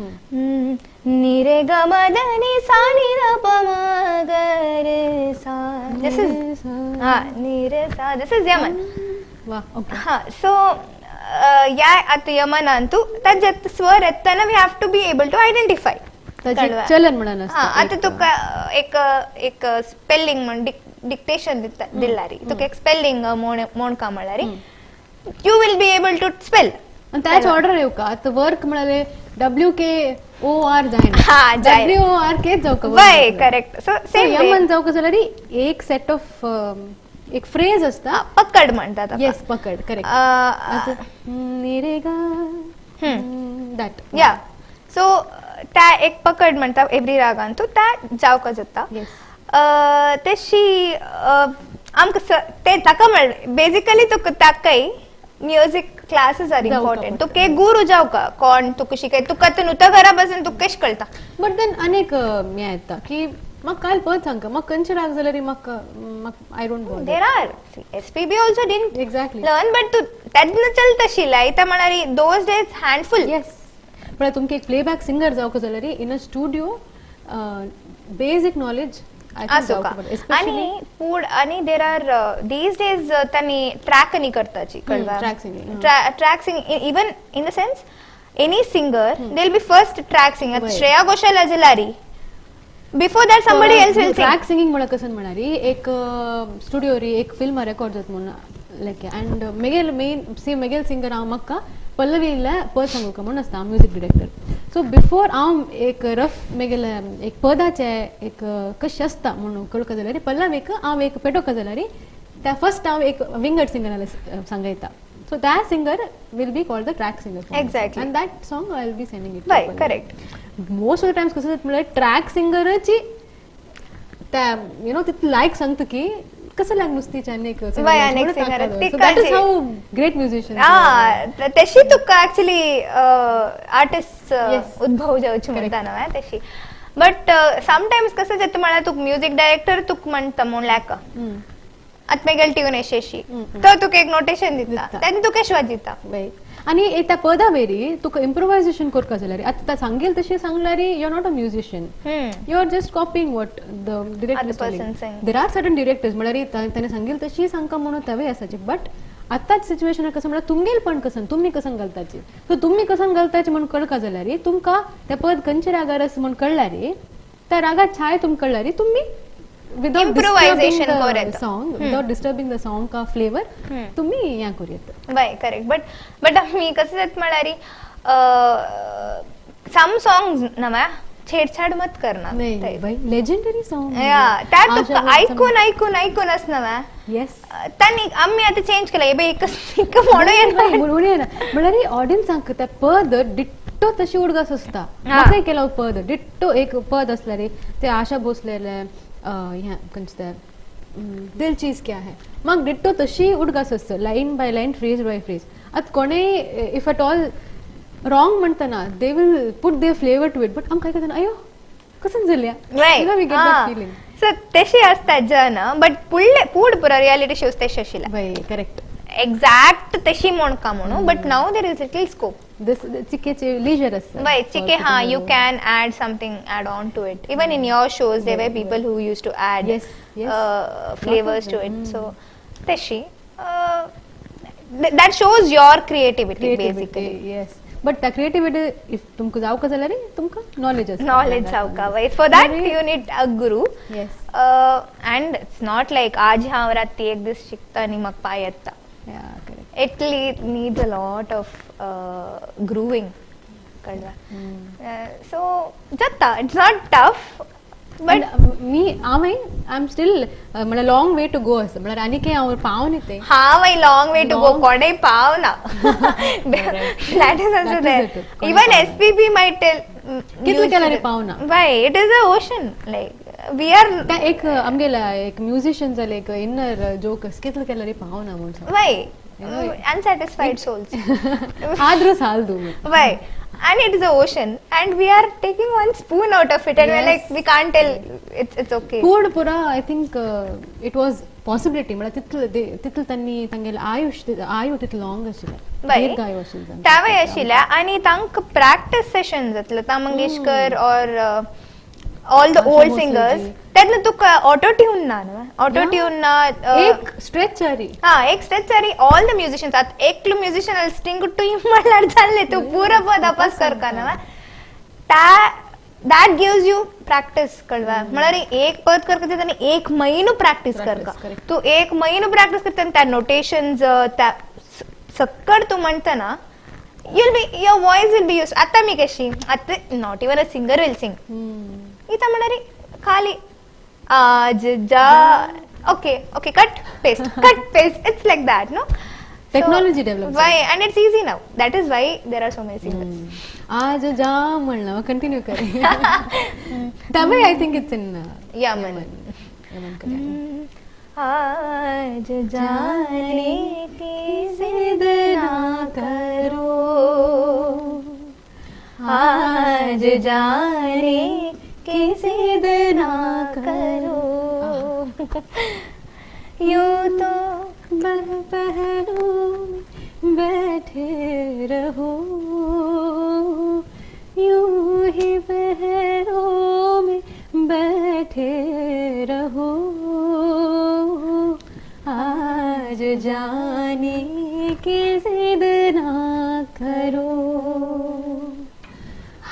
निरे ग म the नि सा नि the प म ग रे सा. This is हा निरे सा, this is Yaman. वा, ओके. हा, सो या आतां यमन अंतू ताजे स्वर येतना we have to be able to identify. ताजें चलन म्हणून हा, आसता. आतां तुका एक एक स्पेलिंग म्हण डिक्टेशन दिल्यारी, तुका एक स्पेलिंग मोणका म्हळ्यार you will be able to spell. आनी त्याच ऑर्डर येवका आतां वर्क म्हळ्यार डब्ल्यू के ओ आर जायना, हा, जायना. डब्ल्यू ओ आर के जावका. वय, करेक्ट. सो सेम यमन जावका जाल्यार एक सेट ऑफ एक फ्रेज आसता, पकड म्हणतात. येस, पकड, करेक्ट. निरे गा that. या, सो त्या एक पकड म्हणटा एवरी रागान, तूं त्या जावका जाता. तशी आमकां ते ताका म्हळ बेजिकली तुका ताकाय म्युजीक क्लासीस आर इम्पॉर्टंट. तुका एक गुरू जावका कोण तुका शिकय, तुका आतां नुता घरा बसून तुका कशें कळटा. बट then अनेक हें येता की म्हाका काल पद सांगका, म्हाका खंयचे राग जाल्यार म्हाका I don't know. There are SPB also didn't exactly learn, but तूं तेन्ना चलता आशिल्लें. आतां म्हळ्यार those days handful. Yes, म्हळ्यार तुमकां एक प्लेबॅक सिंगर जावका जाल्यार in a studio basic knowledge आसूका. आनी फूड आनी there are these days तांणी ट्रॅक आनी करताची कळवा, track sing, even in the sense any singer they will be first track singer. Shreya Ghoshal आजलारी before that somebody else will sing. Track singing म्हळ्यार कसं म्हणारी एक studio री एक film record जात म्हणून लायक अँड मेगेल मेन सी मेगेल सिंगर हांव म्हाका पल्लवीला पद सांगूका म्हणून आसता, हांव म्युजीक डिरेक्टर. सो बिफोर हांव एक रफ मेगेल एक पदाचे एक कशें आसता म्हणून कळका जाल्यार पल्लवीक हांव एक पेटोवका जाल्यार त्या फर्स्ट हांव एक विंगड सिंगराक सांगयता. So that singer will be called the track singer. Exactly. And that song I will be sending it. Correct. Most of the times कसं म्हळ्यार ट्रॅक सिंगराची त्या you know तितलें लायक सांगता की कसं लाग नुस्तीचे आनी एक singer. That is how great musician. हा, तशी तुका एक्चुअली आर्टिस्ट उद्भव जावची म्हणटा न्हय तशी. बट समटायम्स कसं जाता म्हळ्यार तुका म्युजीक डायरेक्टर तुका म्हणटा म्हूण लायक आतां मेगेल ट्यून अशी तो तुका एक नोटेशन दिता, तेन्ना तुका कशें वाजयता. आनी त्या पदा वेरी तुका इम्प्रोवायझेशन करका जाल्यार आतां सांगेल तशें सांगल्यार you are not a musician, you are just copying what the director. There are certain directors म्हळ्यार ताणें सांगेल तशी सांगका म्हणून तेवूय आसाचे. बट आतांच सिच्युएशन कसं म्हळ्यार तुमगेल पण कसं तुमी कसं घालताची, सो तुमी कसं घालताची म्हूण कळका जाल्यार तुमकां त्या पद खंयच्या रागार आसा म्हूण कळ्ळ्यार त्या रागार छाय तुमकां कळ्ळ्यार तुमी without disturbing the song, without disturbing the song का flavor, तुम्ही या करूयात. बाय, करेक्ट. बट बट आमी कसं जाता म्हळ्यार सम सॉंग्स नव्या छेडछाड मत करना. नाही बाई, लेजेंडरी सॉंग. या, त्या तुका ऐकून ऐकून ऐकून आस नव्या. येस, तांणी आमी आतां चेंज केला हे एक म्हणून येना, म्हणून येना. म्हळ्यार ऑडियन्सांक त्या पद डिट्टो तशी उडगास आसता. म्हाका केला पद डिट्टो एक पद आसल्यार ते आशा भोसलेले ह्या खंयचें दिल चीज क्या है, म्हाका डिट्टो तशी उडगास आसता, line by line, phrase by phrase. आतां कोणेय if at all wrong म्हणटना they will put their flavour to it, but आमकां आयकतना अयो कसं जाल्या. सो तशी आसता जन. बट पुडले पूड पुरा रियालिटी शोज तशे आशिल्ले. बाय, करेक्ट. एक्झॅक्ट तशी म्हणका म्हणून, but now there is little scope. This चिकेचे leisure आसता. बाय, चिके. हा, you can add something, add on to it. Even in your shows there were people who used to add flavours to it. So तशी that shows your creativity basically. Yes, but त्या creativity if तुमकां जावका जाल्यार तुमकां knowledge आसा, knowledge जावका. For that you need a guru. Yes, and it's not like आज हांव राती एक दीस शिकता आनी म्हाका पांय येता. It needs a lot of grooving. So जाता, it's not tough. But me हांव I am still म्हळ्यार लॉंग वे टू गो आसा. म्हळ्यार आनी कितें हांव पावना तें. हांव लाँग वे टू गो, कोणेय पावना. That is also there. Even SPB might tell कितलें केल्यार पावना. Why it is a ocean, like we are एक आमगेला एक म्युझिशियन जाले एक इनर जोक कितलें केल्यार पावना म्हूण. Y Unsatisfied souls. ಆದ್ರೂ ಸಾಲದು. Why? And it is an ocean and we are taking one spoon out of it and we're like, we can't tell, it's okay. Pood pura I think it was possibility mala titlu titlu tanni tangel ayush ayu titlu long ashila ದೀರ್ಘಾಯು ashila tave ashila ani tank practice sessions Lata Mangeshkar or all the old singers tedna tuk auto tune na auto tune na ek stretch ari ha ek stretch ari all the musicians at eklu musician al string to mallar jalle tu pura pad apas karka na ta that gives you practice kalva malari ek pad karka tani ek mahino practice karka tu ek mahino practice karta ta notations ta sakkad tu manta na you'll be your voice will be used atta mi kashi atta not even a singer will sing ita malari khali aaj ja okay okay cut paste it's like that, no? Technology develops why and it's easy now, that is why there are so many singers. Aaj ja malna continue kare tame I think it's in Yaman Yaman kalyan. Aaj jaane ki zid na karo, aaj jaane ki zid na karo, यूं तो पहलू में बैठे रहो, यूं ही पहरों में बैठे रहो, आज जाने की जिद ना करो,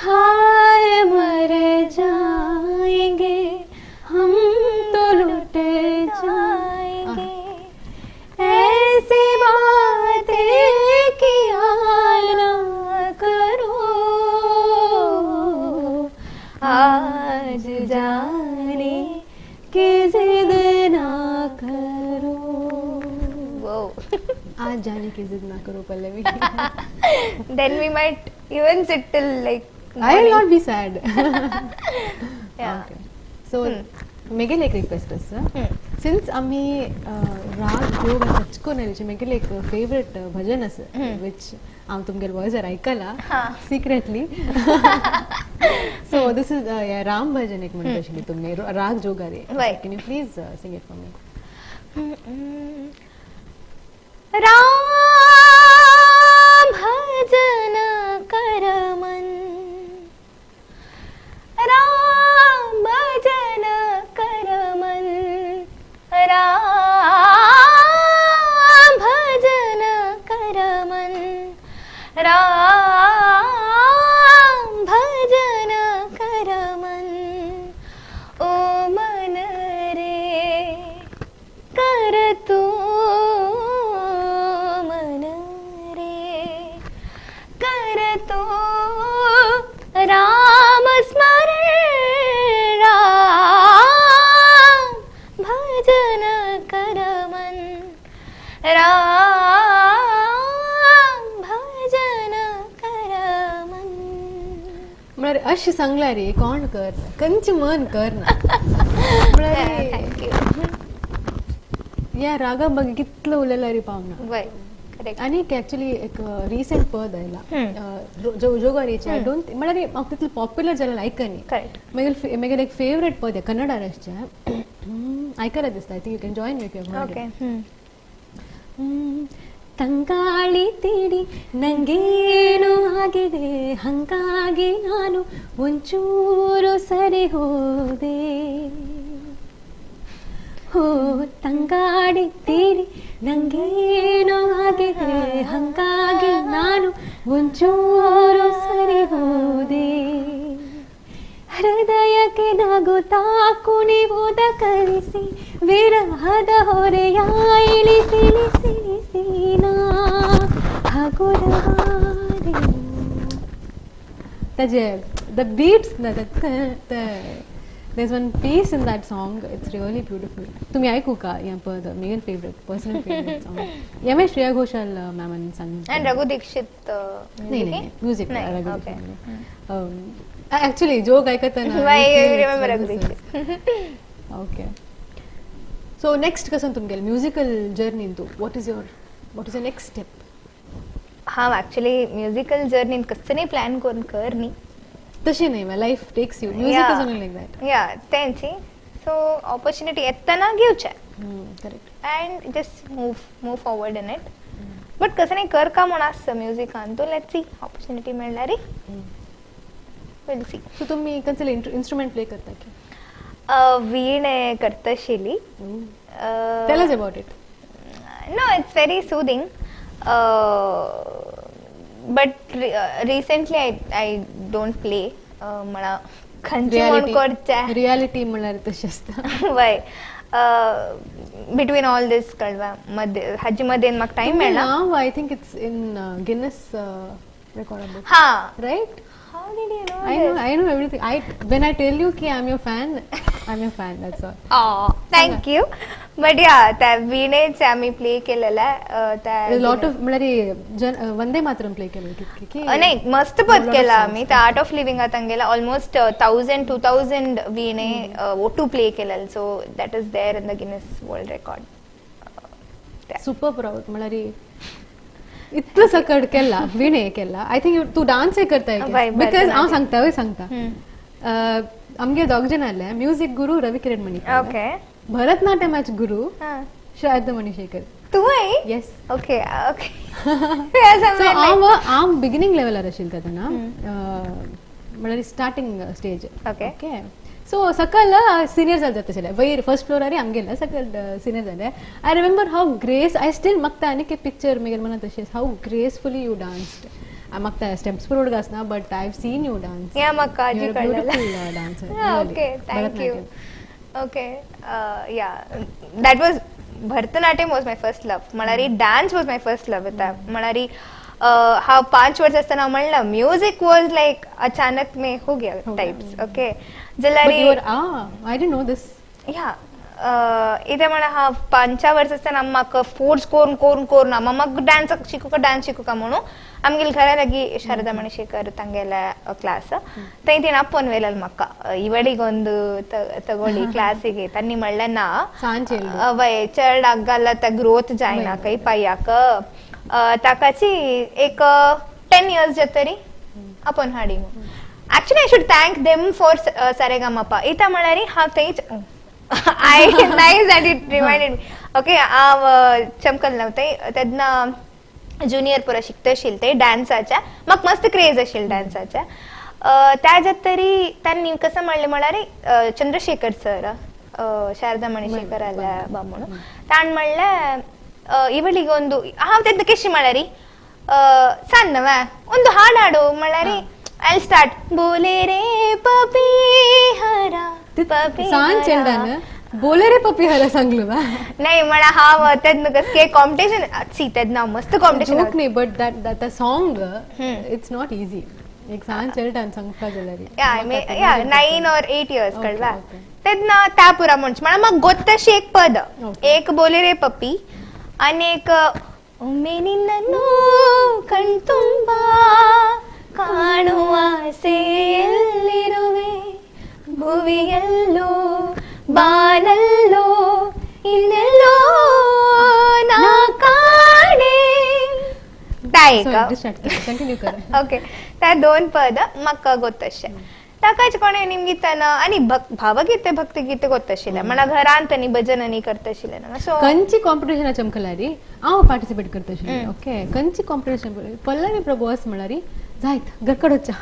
हाय मर जाएंगे हम तो लुट जाएंगे, ऐसी बातें किया ना करो, आज जाने की जिद ना करो. आज जाने की जिद ना करो Pallavi. Then we might even sit till like I will not be sad. Yeah. Okay. So मेगेल एक रिक्वेस्ट आसा, सिंस आमी राग जोग टच मेगेल एक फेवरेट भजन आसा which हांव तुमगेल वॉयसार आयकला secretly. So this is Ram भजन एक म्हणटा आशिल्ली तुमी राग जोगारी, can you please sing it for me? Ram भजन कर मन, राम भजन कर मन, राम भजन कर मन, राम भजन कर मन, ओ मन रे कर तू मन रे कर तू राम स्मरण, राम भजन कर मन, राम भजन कर मन. म्हळ्यार अशें सांगलां रे कोण कर कंच मन कर ना. Thank you. ह्या रागा बग कितलो उलयला रे पावना. आनी एक्चुअली एक रिसेंट पद आयला जोगारीचे, I don't म्हळ्यार म्हाका तितलें पॉप्युलर जाल्यार आयकनी. मागीर एक फेवरेट पद कन्नड आरसचें आयकला दिसता, I think you can join with your. ತಂಗಾಳಿ ತೀಡಿ ನಂಗೇನು ಆಗಿದೆ, ಹಂಗಾಗಿ ನಾನು ಒಂಚೂರು ಸರಿ ಹೋದೆ, ಹೋ ತಂಗಾಡಿ ತೀಡಿ ನಂಗೇನು ಆಗಿದೆ, ಹಂಗಾಗಿ ನಾನು ಒಂಚೂರು ಸರಿ ಹೋದೆ, ಹೃದಯಕ್ಕೆ ನಗುತ್ತಾ ಕುಣಿವುದ ಕಲಿಸಿ ವಿರಹದ ಹೊರೆಯ ಇಳಿಸಿಳಿಸಿಳಿಸಿ ನಾ ಹಗುರವಾದೆನು. ತಜೆ the beats there's one piece in that song, it's really beautiful. तुम्ही ऐकू का या पद? Megan favourite personal favourite song. या मैं श्रेया घोषाल मॅम संग and Raghu Dixit. नाही नाही म्युझिक रघु दीक्षित एक्चुअली जोग ऐकताना I remember Raghu Dixit. Okay, so next कसं तुमगेल म्युझिकल जर्नी तू, what is your What is the next step? हांव एक्चुअली म्युजिकल जर्नीन कसं प्लॅन करून कर न्ही. तशें न्ही, life takes you, music is only like that. Yeah, तेंच. सो ऑपॉर्च्युनिटी येतना घेवचें. Correct. And just move forward in it. But कसं नाही कर का म्हूण आसता म्युजिकान तो let's see, opportunity मेळ्ळ्यार will see. सो तुमी कसले इन्स्ट्रुमेंट प्ले करता की? वीणे करतशिली. Tell us about it. No, it's very soothing. But recently I don't play. म्हणा खंयची म्हूण करचें रियालिटी म्हणल्यार तशें आसता. वय, बिटवीन ऑल दीस कळवा मध्ये हाजे मध्ये म्हाका टायम मेळना. I think it's in Guinness record book. हा, right. How did you know? I know everything. I when I tell you ki I'm your fan, I'm your fan, that's all. Oh, thank you. But yeah, त्या वीणेच आम्ही play केलेला. त्या lot of म्हळ्यार Vande Mataram play केलं की नाही, मस्त पद केला आम्ही. त्या आर्ट ऑफ लिव्हिंग तांगेला ऑलमोस्ट 1000 2000 वीणे ओटू प्ले केलेलं. So that is there in the Guinness world record. Super proud. म्हळ्यार इतलो सकट केला वीणे केला. I think तू डान्स करताय because हांव सांगता वय सांगता आमगे दोग जण आले म्युझिक गुरु रवी किरण मणी, भरतनाट्यमाचे गुरु शारदा मणिशेखर. तुवें? येस. Okay okay. सो हांव हांव बिगिनींग लेवलार आशिल्लें तेन्ना, म्हळ्यार स्टार्टींग स्टेज. ओके. सो सकल सिनियर जाले तशें वयर फर्स्ट फ्लोरार आमगेले सकल सिनियर जाले. I remember how grace, I still म्हाका आनी एक पिक्चर मागीर मना तशें how gracefully you danced. म्हाका स्टेप्स बरोबर आसना but I have seen you dance. या म्हाका आजी कळ्ळें dancer. Okay, thank you. Okay, yeah, that was Bharatanatyam was my first love. म्हळ्यार dance was my first love. येता म्हळ्यार हांव 5 वर्स आसतना म्हणलं म्युझिक वॉज लायक अचानक मे हो गया टायप्स. ओके, जाल्यार I didn't know this. या इतें म्हळ्यार हांव 5 वर्स आसतना म्हाका फोर्स करून करून करून म्हाका डान्स शिकूका डान्स शिकूका म्हणून आमगेले घरा लागीं शारदा मणिशेखर तांगेल्या क्लास थंय तिणें आपोवन व्हेलें म्हाका ಇವಳಿಗೊಂದು ತಗೊಳ್ಳಿ ಕ್ಲಾಸಿಗೆ ತನ್ನಿ म्हणलें ना वय चड आगल आतां ग्रोथ जायना खंय पायाक ताकाची एक 10 इयर्स जातरी आपोवन हाडी. Actually I should thank them for Saregamapa. इता म्हळ्यार हांव थंयच I nice that it reminded me. Okay, हांव चमकल न्हू थंय तेन्ना ज्युनियर पुरो शिकता आशिल्ले ते डान्साच्या, म्हाका मस्त क्रेज आशिल्लो डान्साच्या. त्या तरी तांणी कसं म्हणलें म्हळ्यार चंद्रशेखर सर शारदा मणिशेखर आल्या बा म्हणून ताण म्हणलें ಇವಳಿಗೊಂದು ಹಾಂ ತೆದ್ದು ಕೆಶಿ म्हळ्यार ಸಣ್ಣವ ಒಂದು ಹಾಡು ಹಾಡು म्हळ्यार I start ಬೋಲೆ ರೇ ಪಪಿ ಹರ पपी सांग चेंडान बोले रे पपी हरा सांगलो बा नाही मला हा तेन्ना कसं कॉम्पिटिशन सी तेन्ना मस्त कॉम्पिटिशन जोक नाही but that that the song it's not easy. एक सांग चेंडान सांगता जाल्यार या या 9 or 8 years कळवा तेन्ना त्या पुरा म्हणचे मला म्हाका गोत्तशी एक पद एक बोले रे पप्पी आणि एक ಒಮ್ಮೆ ನಿನ್ನನ್ನು ಕಣ್ತುಂಬ ಕಾಣುವ ಆಸೆಯಲ್ಲಿರುವೆ ಭುವಿಯಲ್ಲೋ ಬಾನಲ್ಲೋ ಇನ್ನೆಲ್ಲೋ ನಾ ಕಾಣೆ. ओके त्या दोन पद म्हाका गोत्तशें ताकाच कोणें निमगिताना आनी भावगीते भक्तिगीते गोत्तशिल्लें म्हणा घरांत आनी भजन आनी करताशिल्लें. सो कंची कॉम्पिटिशन चमकलारी हांव पार्टिसिपेट करताशिल्लें. ओके कंची कॉम्पिटिशन पल्लवी प्रभु अस म्हळ्यार जायत घरकडच्या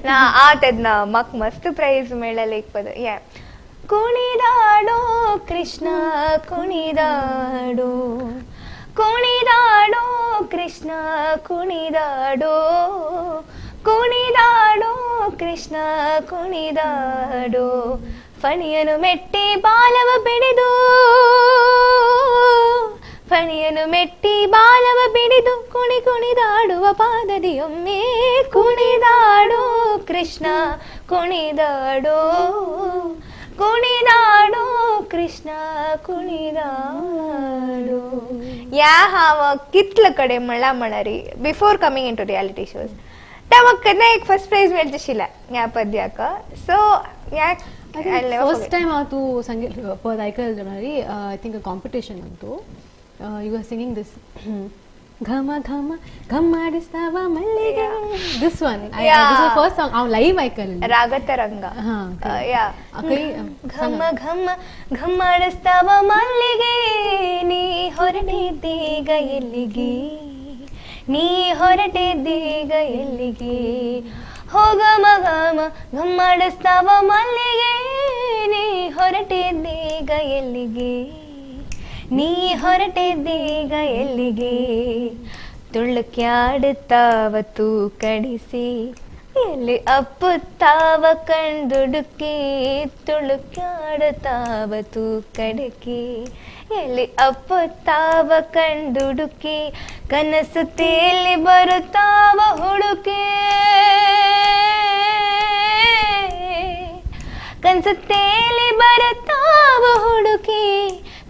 ना आ तेन्ना म्हाका मस्त प्रायज मेळ्ळेलें एक पद या कुणीदाडो कृष्ण कुणीदाडो कुणीदाडो कृष्ण कुणीदाडो ಕುಣಿದಾಡೋ ಕೃಷ್ಣ ಕುಣಿದಾಡೋ ಫಣಿಯನು ಮೆಟ್ಟಿ ಬಾಲವ ಬಿಡಿದು ಫಣಿಯನು ಮೆಟ್ಟಿ ಬಾಲವ ಬಿಡಿದು ಕುಣಿ ಕುಣಿದಾಡುವ ಪಾದದಿಯೊಮ್ಮೆ ಕುಣಿದಾಡೋ ಕೃಷ್ಣ ಕುಣಿದಾಡೋ ಕುಣಿದಾಡೋ ಕೃಷ್ಣ ಕುಣಿದಾಡೋ. ಯಾ हांव कितले कडेन म्हणला म्हणारी before coming into reality shows त्या म्हाका केन्ना एक फर्स्ट प्रायज मेळचे आशिल्लें ह्या पद्याक. सो ह्या फर्स्ट टायम हांव तूं सांगेल पद आयकलें जाल्यार I think competition तूं You are singing this ಘಮ ಘಮ ಘಮ್ಮಾಡಿಸ್ತಾವ ಮಲ್ಲಿಗೆ, this one, this is first song हांव लाईव्ह आयकलें. ರಾಗತರಂಗ. ಯಾ, ಘಮ ಘಮ ಘಮ್ಮಾಡಿಸ್ತಾವ ಮಲ್ಲಿಗೆ, ನೀ ಹೊರಟಿದ್ದೀಗ ಎಲ್ಲಿಗೆ, ನೀ ಹೊರಟಿದ್ದೀಗ ಎಲ್ಲಿಗೆ, ಹೋಗಮ ಘಮ ಘಮ್ಮಾಡಿಸ್ತಾವ ಮಲ್ಲಿಗೆ, ನೀ ಹೊರಟಿದ್ದೀಗ ಎಲ್ಲಿಗೆ, ನೀ ಹೊರಟಿದ್ದೀಗ ಎಲ್ಲಿಗೆ, ತುಳುಕ್ಯಾಡುತ್ತಾವ ತೂಕಡಿಸಿ, ಎಲ್ಲಿ ಅಪ್ಪುತ್ತಾವ ಕಣ್ದುಡುಕಿ, ತುಳುಕ್ಯಾಡುತ್ತಾವ ತೂಕಡಿಕೆ, ಎಲ್ಲಿ ಅಪ್ಪುತ್ತಾವ ಕಣ್ದುಡುಕಿ, ಕನಸು ತೇಲಿ ಬರುತ್ತಾವ ಹುಡುಕಿ, ಕನಸು ತೇಲಿ ಬರುತ್ತಾವ ಹುಡುಕಿ,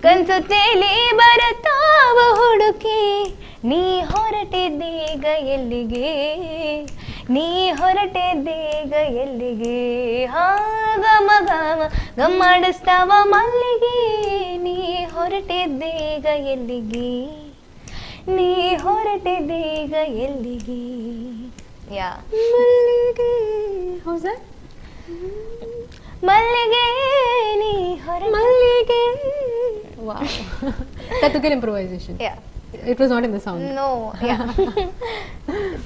ಕನಸು ತೇಲಿ ಬರುತ್ತಾವ ಹುಡುಕಿ, ನೀ ಹೊರಟಿದ್ದೀಗ ಎಲ್ಲಿಗೆ, ನೀ ಹೊರಟಿದ್ದೀಗ ಎಲ್ಲಿಗೆ, ಹಾ ಗಮ ಗಮ ಗಮ್ಮಾಡಿಸ್ತಾವ ಮಲ್ಲಿಗೆ, ನೀ ಹೊರಟಿದ್ದೀಗ ಎಲ್ಲಿಗೆ, ನೀ ಹೊರಟಿದ್ದೀಗ ಎಲ್ಲಿಗೆ. ಯಾ ಮಲ್ಲಿಗೆ, ಹೌದಾ? ಮಲ್ಲಿಗೆ ನೀ ಹೊರ ಮಲ್ಲಿಗೆ. Wow. That took an improvisation. Yeah. It was not in the song. No. Yeah.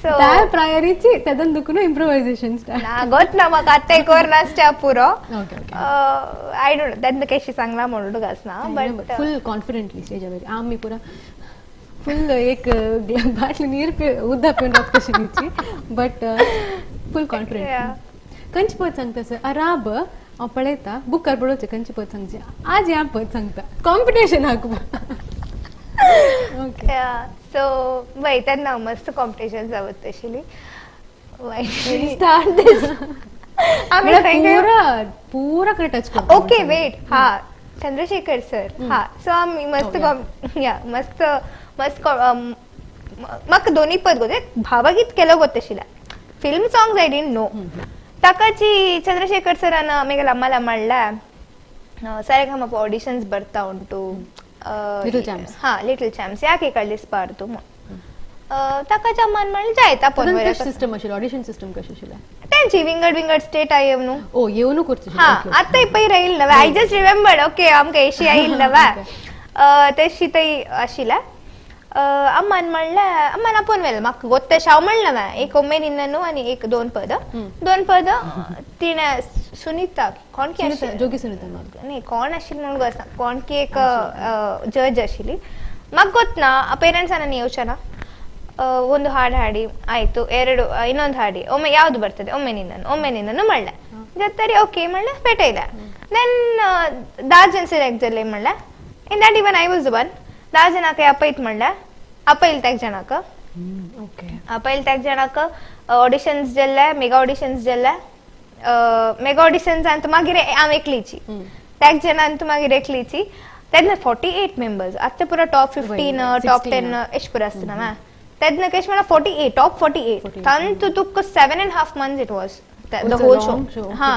So त्या प्रायरीची तेदन दुखून improvisation start. ना गोत ना म्हाका आतां एक वर नासता पुरो. Okay, okay. I don't know. तेन्ना केशी सांगला म्हणून घासना, but full confidently stage वर आम्ही पुरा फुल एक बाटली नीर उद्दा पिवन रावता कशी दिची, बट फुल कॉन्फिडंट. कंच पद सांगता सर अराब हांव पळयता बूक कर पळोवचें खंयचें पद सांगचें आज ह्या पद सांगता कॉम्पिटिशन हाक. ओके, सो वय तेन्ना मस्त कॉम्पिटिशन जावत आशिल्ली. स्टार्ट this पुरा पुरा कडे टच करता. ओके वेट, हा चंद्रशेखर सर, हा सो आमी मस्त या मस्त मस्त म्हाका दोन्ही पद गोते भावगीत केलं गोत आशिल्लें. Film songs I didn't know. ताकाची Chandrashekhar ಸರನ ಆಮೇಲೆ ಅಮ್ಮಲ ಮಳ್ಳ ಸರಿಗಮಪ ಆಡಿಷನ್ಸ್ ಬರ್ತಾ ಉಂಟು, ಹಾ ಲಿಟಲ್ ಚಾಂಪ್ಸ್ ಯಾಕೆ ಕಳಿಸಬಾರ್ದು, ताका अम्मान म्हणलें जायता पण सिस्टम आशिल्लो ऑडिशन सिस्टम कशी आशिल्लें तेंची विंगड विंगड स्टेट आयेवनु ओ येवनु करची हा आतां पयर आयिल्ल नवे I just remembered okay आमकां एशी आयिल्ल नवे तशी थंय आशिल्लें. अम्मान म्हणलें अम्मान आपोवन व्हेलें म्हाका गोत्तें हांव म्हणलें नवें एक उमेद निन्नू आनी एक दोन पद दोन पद तिणें सुनीता कोण की आशिल्लें जोगी सुनीता न्ही कोण आशिल्लें म्हणून गोसना कोण की एक जज आशिल्ली म्हाका गोत ना पेरेंट्सान येवचें ना ಒಂದು ಹಾಡು ಹಾಡಿ ಆಯ್ತು ಎರಡು ಇನ್ನೊಂದು ಹಾಡಿ ಒಮ್ಮೆ ಯಾವ್ದು ಬರ್ತದೆ ಒಮ್ಮೆ ನಿನ್ನನ್ನು ಒಮ್ಮೆ ನಿನ್ನನ್ನು ಮಳ್ಳೆ ಜತ್ತರಿ ಓಕೆ ಮಳ್ಳೆ ಪೇಟೆ ಇದೆ then ದಾಜನ್ ಸೆಲೆಕ್ಟ್ ಜಲ್ಲೆ ಮಳ್ಳೆ in that even I was one दा ಜನಕ್ಕೆ ಅಪ್ಪ ಇತ್ತು ಮಳ್ಳೆ ಅಪ್ಪ ಇಲ್ಲಿ ತೆಗ್ ಜನಕ ಅಪ್ಪ ಇಲ್ಲಿ ತೆಗ್ ಜನಕ ಆಡಿಷನ್ಸ್ ಜಲ್ಲೆ ಮೆಗಾ ಆಡಿಷನ್ಸ್ ಜಲ್ಲೆ ಮೆಗಾ ಆಡಿಷನ್ಸ್ ಅಂತ ಮಾಗಿರೆ ಆಮ್ एकलीची ತೆಗ್ ಜನ ಅಂತ ಮಾಗಿರೆ एकलीची तेन्ना 48 ಮೆಂಬರ್ಸ್ ಅತ್ತೆ ಪೂರ ಟಾಪ್ 15 ಟಾಪ್ 10 ಎಷ್ಟು ಪೂರ ಅಸ್ತನಮ तेन्ना केश म्हणा 48 टॉप 48 ತಂತು ತುಕ್ಕ 7.5 months it was the whole show. हा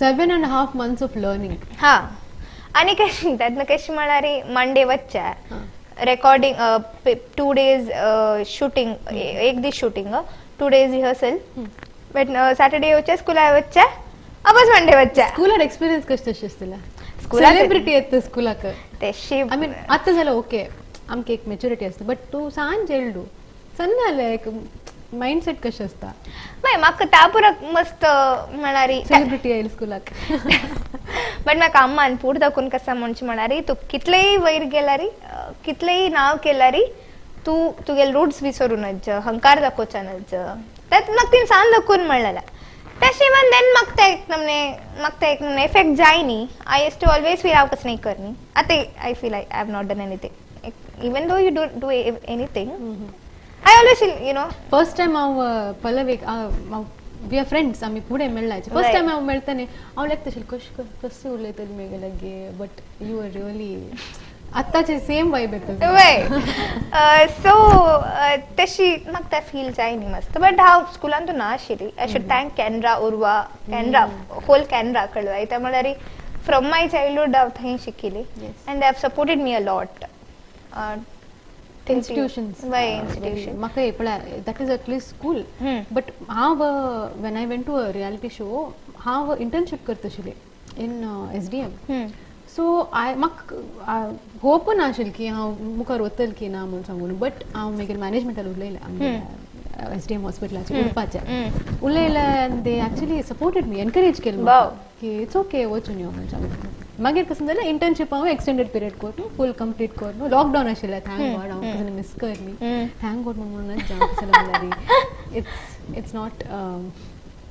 7.5 months of learning. हा आणि कशी तेन्ना कशी म्हळ्यार मंडे वच्चे रेकॉर्डिंग 2 डेज शूटिंग एक दीस shooting 2 days rehearsal but Saturday येवचे स्कुलार वच्चे अबस मंडे वच्चे. स्कुलार एक्सपिरियन्स कशें तशें आसतलें सेलिब्रिटी येता स्कुलाक तशी I mean आतां जाल्यार ओके आमकां एक मेच्युरिटी आसता बट तूं सान चेडू सन्न जालें एक मायंड सेट कशें आसता मागीर म्हाका ता पुरो मस्त म्हळ्यार सेलिब्रिटी आयली स्कुलाक बट म्हाका अम्मान पूर दाखोवन कसा म्हणचे म्हळ्यार तूं कितलेय वयर गेल्यार कितलेय नांव केल्यार तूं तुगेले रुट्स विसरू नज हंकार दाखोवचा नज तें म्हाका तिणें सान दाखोवन म्हणलेलें तशें इवन then म्हाका तें एक नमने म्हाका तें एक नमने इफेक्ट जाय न्ही I use to always feel हांव कसलें कर न्ही आतां I feel I have not done anything even though you don't do anything I always feel, you know. First time हांव पल्लवीक we are friends आमी फुडें मेळ्ळाचे फर्स्ट टायम हांव मेळटना हांव लायक तशें कशें कशें उलयतली मेगे लागी बट you are really आतांचे सेम वायब येता वय सो तशी म्हाका तें फील जाय न्ही मस्त बट हांव स्कुलान तूं ना आशिल्ली I should thank Canara Urwa Canara whole Canara कळ्ळो त्या म्हळ्यार फ्रॉम my childhood हांव थंय शिकिल्ली and they have supported me a lot. Institutions institution म्हाका पळय that is at least school, but हांव when I went to a reality show हांव internship करता आशिल्लें इन एसडीएम. सो I म्हाका होप नाशिल्लें की हांव मुखार वतलें की ना म्हूण सांगून, बट हांव मागीर मॅनेजमेंटान उलयलें आमगे एसडीएम हॉस्पिटलाचेर उरपाचें उलयलें आनी they actually supported me, encourage केलें की it's okay वचून यो म्हूण सांगून. मागीर कसं जालें इंटर्नशीप हांव एक्सटेंडेड पिरियड करून फूल कंप्लीट करून लॉकडावन आशिल्लें, thank God हांव कसं मिस करनी, thank God म्हणूनच जावं कसं म्हणल्यार it's not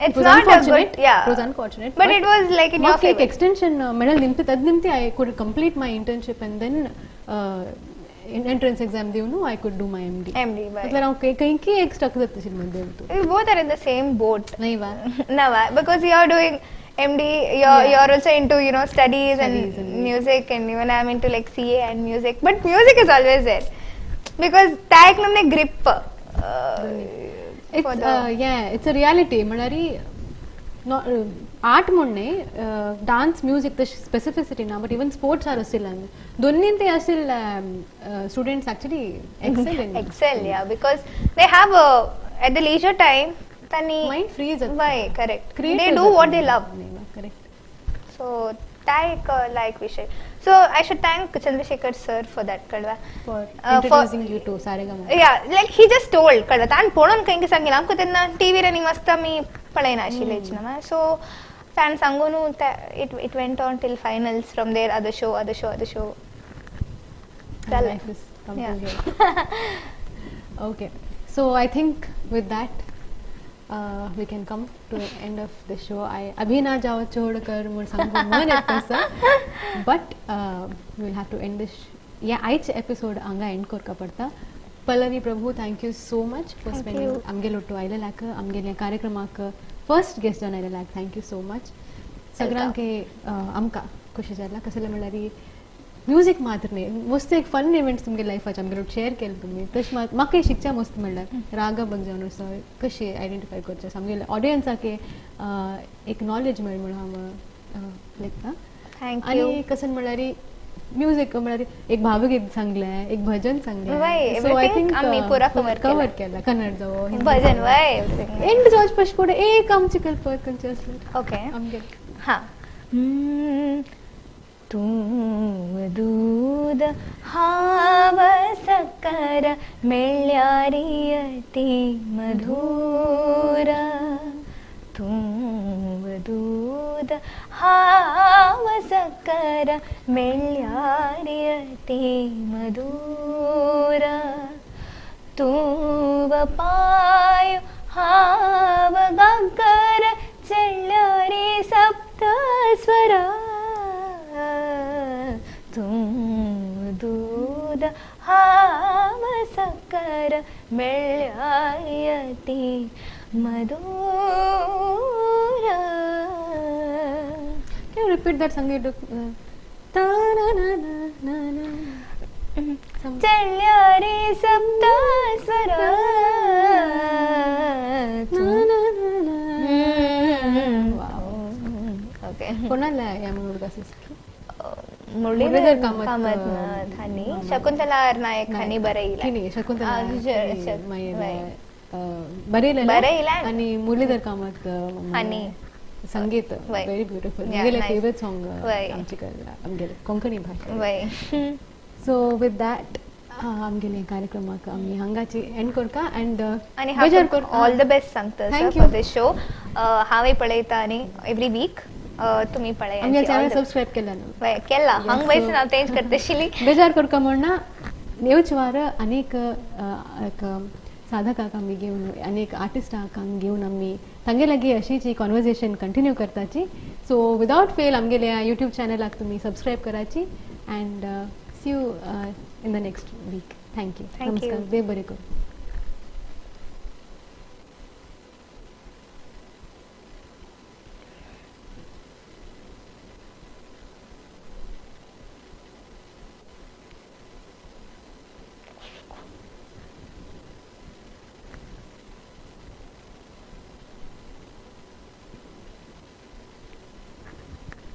It's not a good, yeah. It was unfortunate. But it was like in your favor. Extension medal nimti tad nimti I could complete my internship and then entrance exam devunu I could do my MD. MD, right. मतलब हांव कंय एक stuck जाता आशिल्लें मदें. We both are in the same boat. नाही वा? No, because you are doing MD, you're also into, you know, studies and music, and even I'm into like CA and music. But music is always there because tag namne grip. It's yeah, it's a reality. म्हणल्यार art म्हूण न्ही, dance music तशी specificity ना, but even sports are आशिल्ल्यान दोन्ही ते आशिल्ले students actually excel in excel, yeah, because they have at the leisure time तांणी माइंड फ्री जाता. Why correct, they do what they love. Correct. So ता एक लायक विषय. So I should thank Chandrashekhar sir for that कळवा, for introducing you to Saregama. Yeah, like he just told कळवा ताण पळोवन खंय सांगिल्लें आमकां तेन्ना टीव्हीर आनी मस्त आमी पळयनाशिल्लेच ना. सो ताणें सांगून it went on till finals. From there other show other show other show. Okay, so I think with that we can come to the end of the show. I abhi na jao chhod kar म्हूण सांगूंक मन येता sir, but we will have to end this. ह्या आयचे episode हांगा and करपा पडटा. Pallavi Prabhu, thank you so much for spending आमगेलो to आयलेल्याक, आमगेल्या कार्यक्रमाक फर्स्ट गेस्ट जावन आयलेल्याक thank you so much. सगळ्यांक आमकां खुशी जाला कसलें म्हणल्यार म्युजीक मात्र न्ही, मस्त एक फन इव्हेंट्स तुमगे लायफाचे आमगेलो शेअर केले तुमी, तशें म्हाका शिकच्या मस्त म्हणल्यार रागा बग जावन आसा कशी आयडेंटिफाय करचें आमगेले ऑडियन्साक एक नॉलेज मेळ म्हणून हांव लेखता. आनी कशें म्हणल्यार म्युजीक म्हणल्यार एक भावगीत सांगलें, एक भजन सांगलें, सो I think आमी पुरा कवर केला, कन्नड जावं भजन वय एंड जावचे पयशे फुडें एक आमची कल्पना खंयची आसली ओके आमगे. हां, तूं दूध हांव सकर मेळ्ळ्यारी अति मधुर, तूं दूध हांव सकर मेळ्ळ्यारी अति मधुर, तूं पाय हांव गाकर चेळ्ळ्यारी सप्त स्वरा, तूं दूध हांव सकर मेळ्ळ्यारी अति मधुर. Can you repeat that संगीत? Ta na na na na na. चेळ्ळ्यारी सप्त स्वरा. Na na na na. Wow. Okay. कोणाला या मुलगा सिस्की? मुरलीधर कामत हांणी शकुंतला नायक हांणी बरयलें. शकुंतला बरयलें आनी मुरलीधर कामत हांणी संगीत व्हेरी ब्युटिफूल. म्हगेलें फेवरेट सॉंग आमचे आमगेले कोंकणी भाशा. सो विथ that आमगेले कार्यक्रमाक आमी हांगाची एंड करता अँड बेजार करता. ऑल the best सांगता सर फॉर this show. हांवूय पळयता आनी एवरी वीक तुम्ही पळय. आमगे चॅनल सबस्क्रायब केला ना? केला, हांग वयसून हांव तेंच करतशिली. बेजार करका म्हणना येवचे वार अनेक एक साधकाक आमी घेवन अनेक आर्टिस्टाक आमी घेवन आमी तांगे लागीं अशीच ही कॉन्वर्जेशन कंटिन्यू करताची. सो विदावट फेल आमगेल्या युट्यूब चॅनलाक तुमी सबस्क्रायब कराची and see you in the next week. Thank you. नमस्कार. देव बरें करूं.